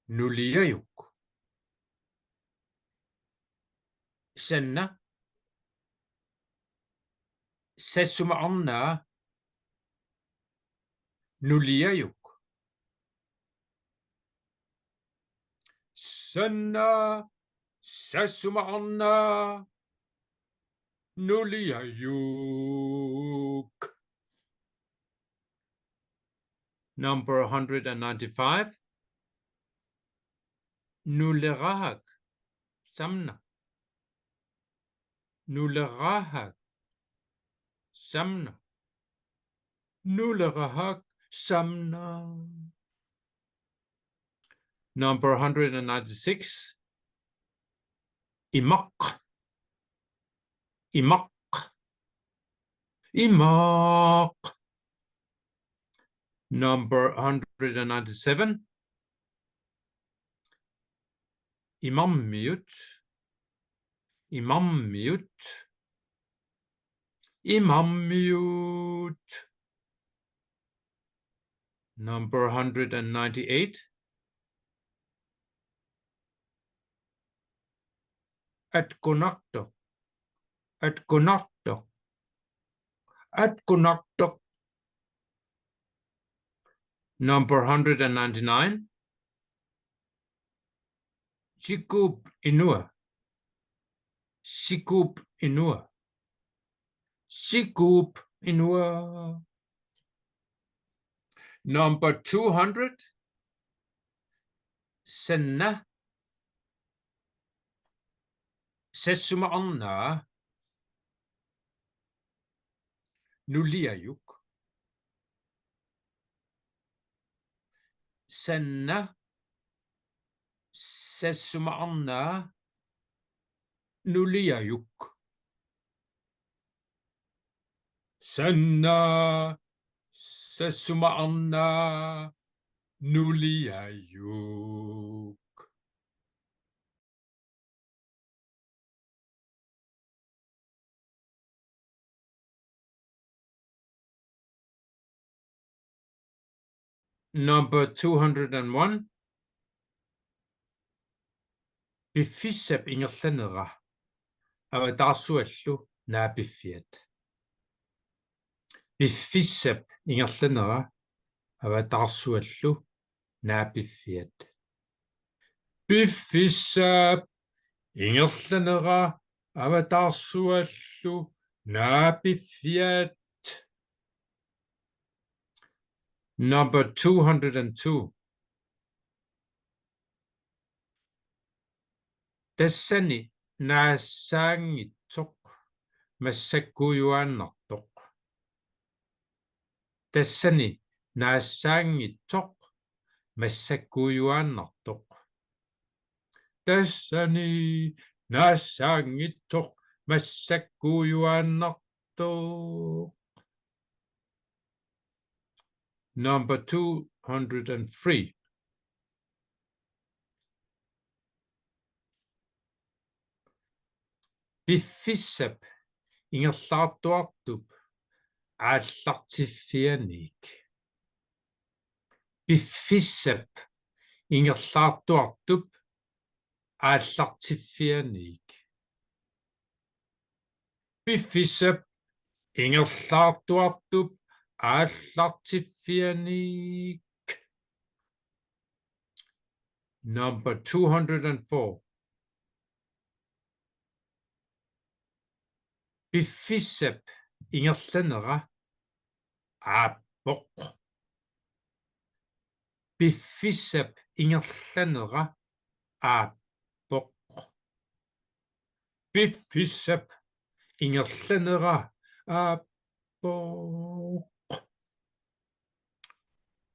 Nuliajuk. Sanna. Sassuma arnaa. Nuliajuk. Sanna. Sassuma arnaa. Nuliajuk. Number hundred and ninety-five. Nulerahak samna. Nulerahak samna. Nulerahak samna. Number hundred and ninety-six. Imaq. Imaq. Imaq. Number hundred and ninety-seven. Imammiut. Imammiut. Imammiut. Number hundred and ninety-eight. Atqunartoq. Atqunartoq. Atqunartoq. Number hundred and ninety-nine. Sikuup inua. Sikuup inua. Sikuup inua. Number two hundred. Sanna. Sassuma arnaa. Nuliajuk. Sanna. Sassuma arnaa. Nuliajuk. Sanna. Sassuma arnaa. Nuliajuk. Number two hundred and one. Piffissap ingerlanera avataarsuallu naapiffiat. Piffissap ingerlanera avataarsuallu naapiffiat. Piffissap ingerlanera avataarsuallu naapiffiat. Number two hundred and two. Tassani naassaanngitsoq massakkuujuaannartoq. Tassani naassaanngitsoq massakkuujuaannartoq. Tassani naassaanngitsoq massakkuujuaannartoq. Number two hundred and three. Piffissap ingerlaartuartup aallartiffianiik. Piffissap ingerlaartuartup aallartiffianiik. Piffissap ingerlaartuartup aallartiffianiik. Number two hundred and four. Piffissap ingerlanera aappoq. Piffissap ingerlanera aappoq. Piffissap ingerlanera aappoq.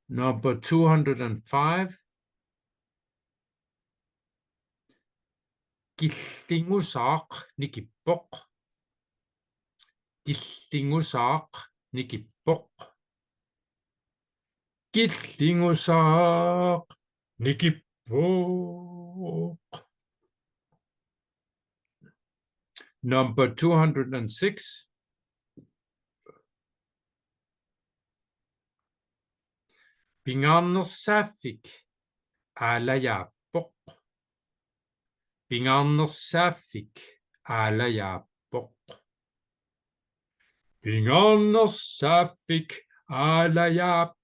Number two hundred and five. Killingusaaq nikippoq. Killingusaaq nikippoq. Killingusaaq nikippoq. Number two hundred and six. Pingaarnersaaffik aalajaappoq. Pingaarnersaaffik aalajaappoq. Pingaarnersaaffik aalajaappoq.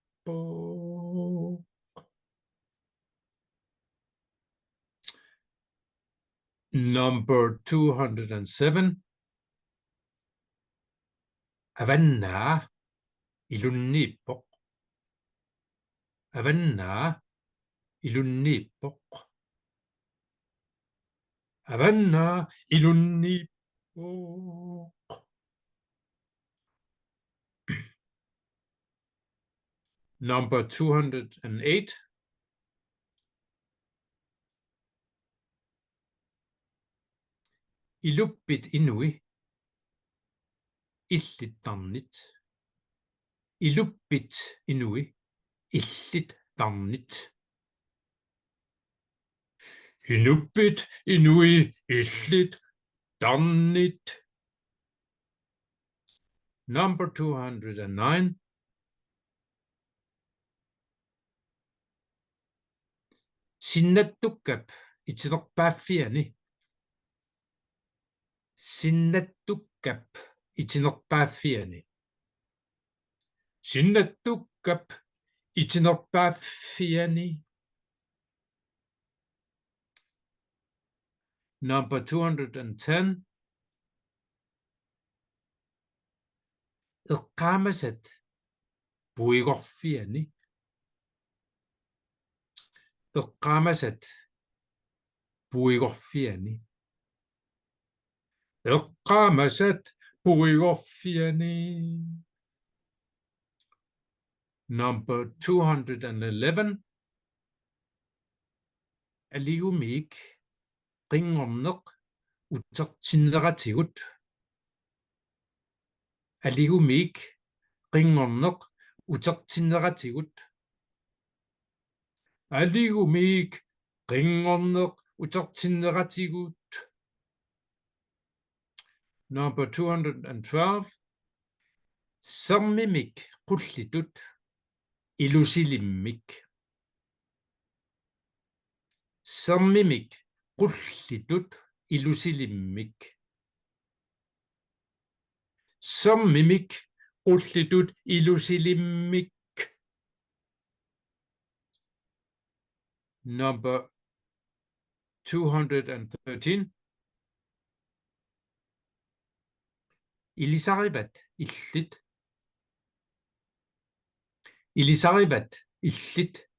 Number two hundred and seven. Avannaa ilunniippoq. Avannaa ilunniippoq. Avannaa ilunniippoq. Number two hundred and eight. Iluppit inui, illit tarnit. Iluppit inui, illit tarnit. Iluppit inui, illit tarnit. Number two hundred and nine. Sinnattukkap itinerpaaffiani. Sinnattukkap itinerpaaffiani. Sinnattukkap itinerpaaffiani. Number two hundred and ten. Eqqaamasat puigorfiani. Eqqaamasat puigorfiani. Eqqaamasat puigorfiani. Number two hundred and eleven. Aligumiik qinngorneq utertinneratigut. Aligumiik qinngorneq utertinneratigut. Aligumiik qinngorneq utertinneratigut. Number two hundred and twelve. Sermimik qullitut ilusilimmik. Sermimik qullitut ilusilimmik. Sermimik qullitut ilusilimmik. Number two hundred and thirteen. Ilisarivat illit. Ilisarivat illit.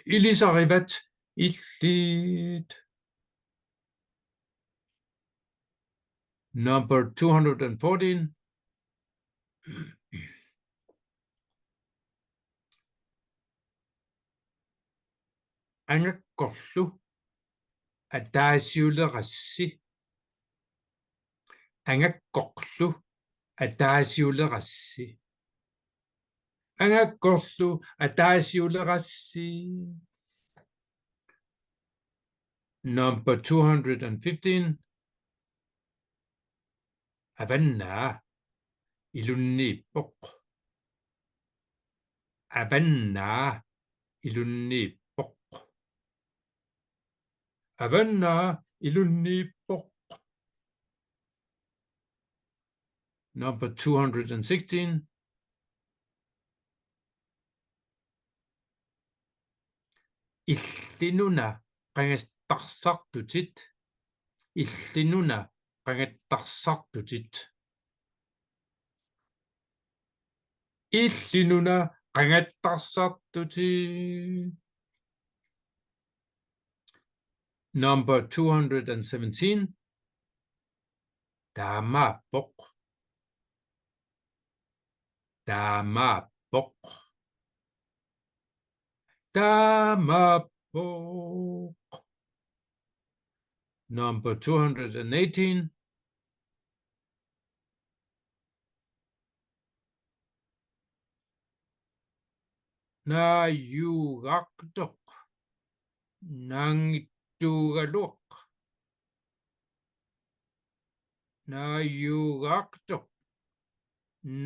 Ilisarivat illit. Number two hundred and fourteen. Angakkorlu ataasiulerassi. Angakkorlu ataasiulerassi. Angakkorlu ataasiulerassi. Number two hundred and fifteen. Avannaa ilunniippoq. Avannaa ilunniippoq. Avannaa ilunniippoq. Number two hundred and sixteen. Illinuna qangattarsartutit. Illinuna qangattarsartutit. Illinuna qangattarsartutit. Number two hundred and seventeen. Taamaappoq. Taamaappoq. Taamaappoq. Number two hundred and eighteen. Naajugaartoq. Naanngittuugaluaq. Naajugaartoq.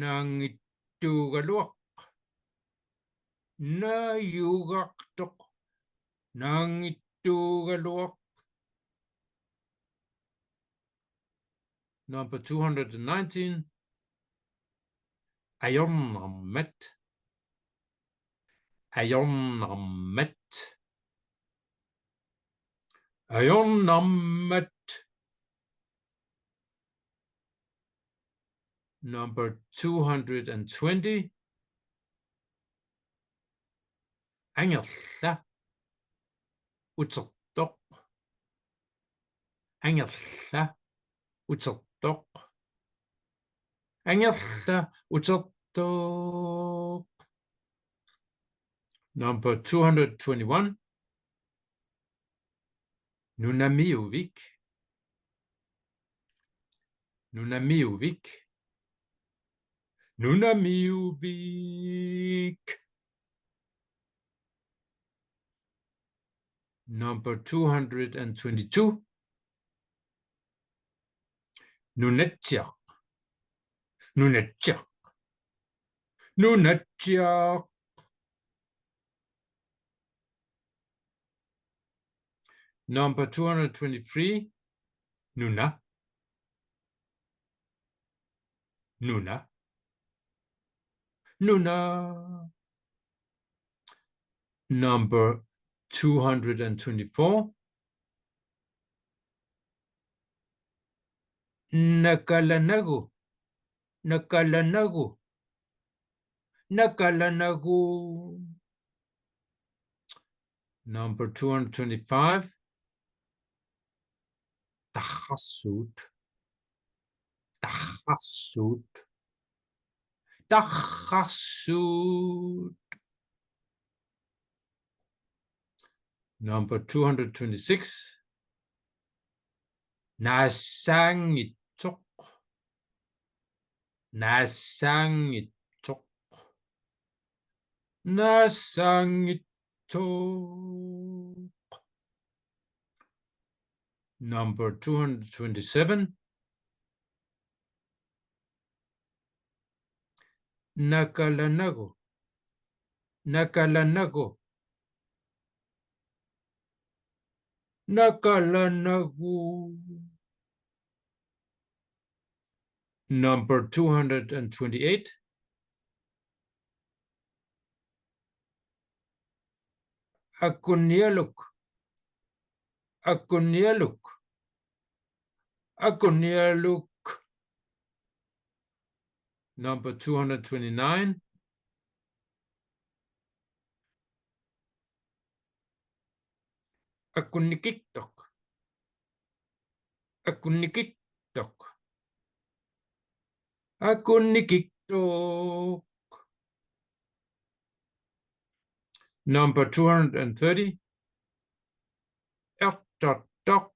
Naanngittuugaluaq. Najugartoq. Naanngittuugaluaq. Number two hundred and nineteen. Ajornarmat. Ajornarmat. Ajornarmat. Number two hundred and twenty. Angerlautertoq. Angerlautertoq. Angerlautertoq. Number two hundred twenty-one. Nunamiuvik. Nunamiuvik. Nunamiuvik. Number two hundred and twenty-two. Nunatsiaq. Nunatsiaq. Nunatsiaq. Number two hundred twenty-three. Nuna. Nuna. Nuna. Number two hundred and twenty-four. Nakalanagu. Nakalanagu. Nakalanagu. Number two hundred twenty-five. Tarrarsuut. Tarrarsuut. Tarrarsuut. Number two hundred twenty-six. Naassaanngitsoq. Naassaanngitsoq. Naassaanngitsoq. Number two hundred twenty-seven. Nakalanagu. Nakalanagu. Nakalanagu. Number two hundred and twenty-eight. Akunialuk. Akunialuk. Akunialuk. Number two hundred twenty-nine. Akunikittoq. Akunikittoq. Akunikittoq. Number two hundred and thirty. Ertottoq.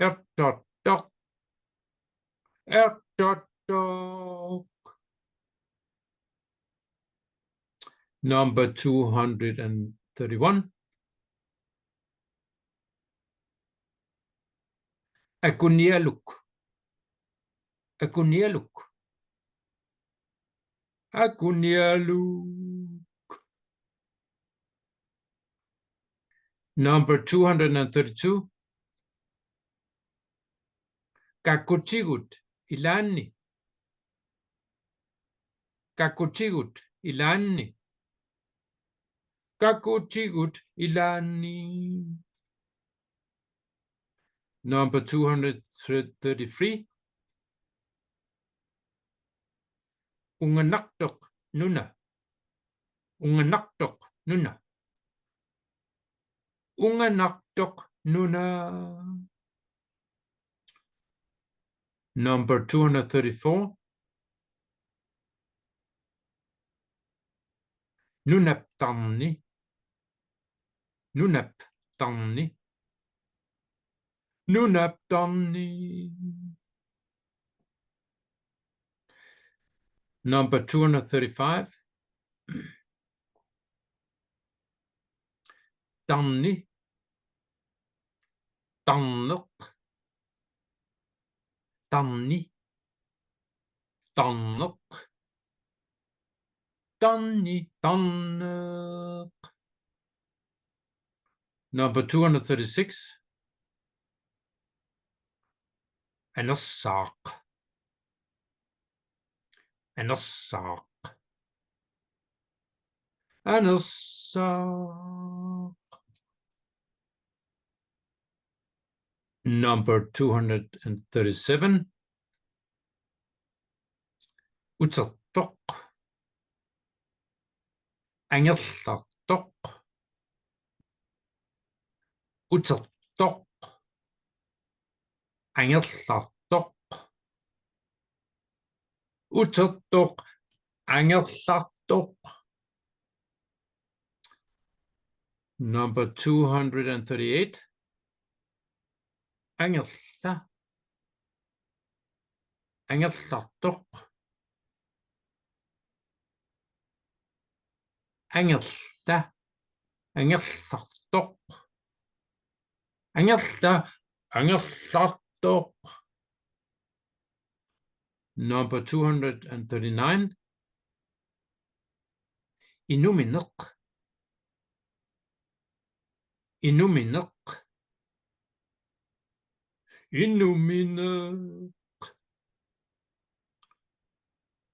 Ertottoq. Ertottoq. Number two hundred and thirty-one. Akunialuk. Akunialuk. Akunialuk. Number two hundred and thirty-two. Kakutigut ilaanni. Kakutigut ilaanni. Kakutigut ilaanni. Number two hundred thirty-three. Unganartoq nuna. Unganartoq nuna. Unganartoq nuna. Number two hundred thirty-four. Nunap tarni. Nunap tarni. Nunap tarni. Number two hundred thirty-five. Tarni. Tarneq. Tarni. Tarneq. Tarni, tarneq. Number two hundred thirty-six. Anersaaq. Anersaaq. Anersaaq. Number two hundred and thirty-seven. Utertoq. Angerlartoq. Utertoq. Angerlartoq. Utertoq. Angerlartoq. Number two hundred and thirty-eight. Angerla. Angerlartoq. Angerla. Angerlartoq. Angerla. Angerlartoq. Number two hundred and thirty-nine. Inumineq. Inumineq. Inumineq.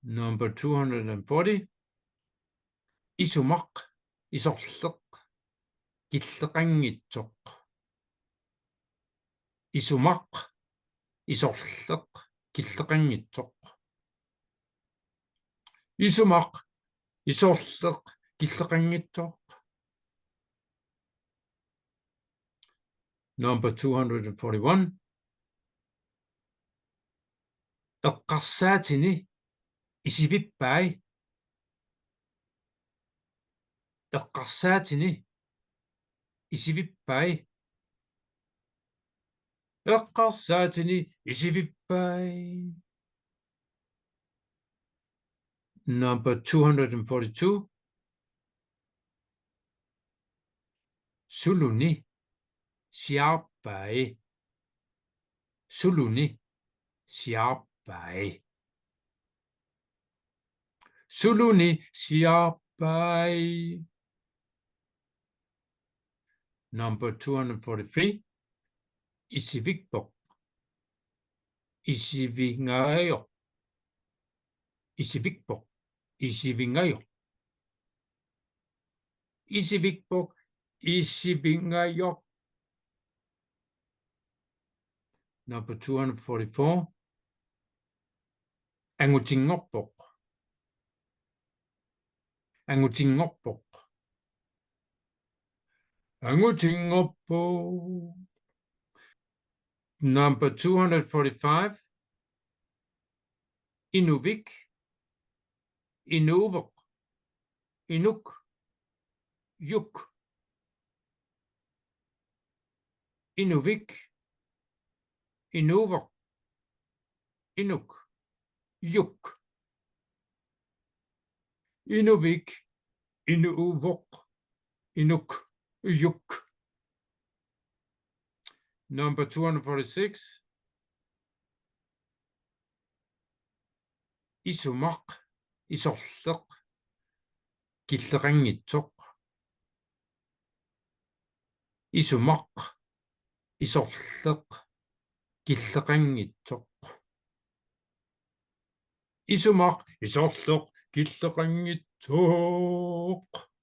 Number two hundred and forty. Isumaq, isorleq, killeqanngitsoq. Isumaq, isorleq, killeqanngitsoq. Isumaq, isorleq, killeqanngitsoq. Number two hundred and forty-one. Eqqarsaatini isivippai. Eqqarsaatini isivippai. Eqqarsaatini isivippai. Number two hundred and forty-two. Suluni siaarpai. Suluni siaarpai. Suluni siaarpai. Number two hundred forty-three. Isivikpoq. Isivingajoq. Isivikpoq. Isivingajoq. Isivikpoq. Isivingajoq. Number two hundred forty-four. Angutinngorpoq. Angutinngorpoq. Angutinngorpoq. Number two hundred forty-five. Inuvik. Inuuvoq. Inuk. Juk. Inuvik. Inuuvoq. Inuk. Juk. Inuvik. Inuuvoq. Inuk. Juk. Number two hundred forty-six. Isumaq, isorleq, killeqanngitsoq. Isumaq, isorleq, killeqanngitsoq. Isumaq, isorleq, killeqanngitsoq.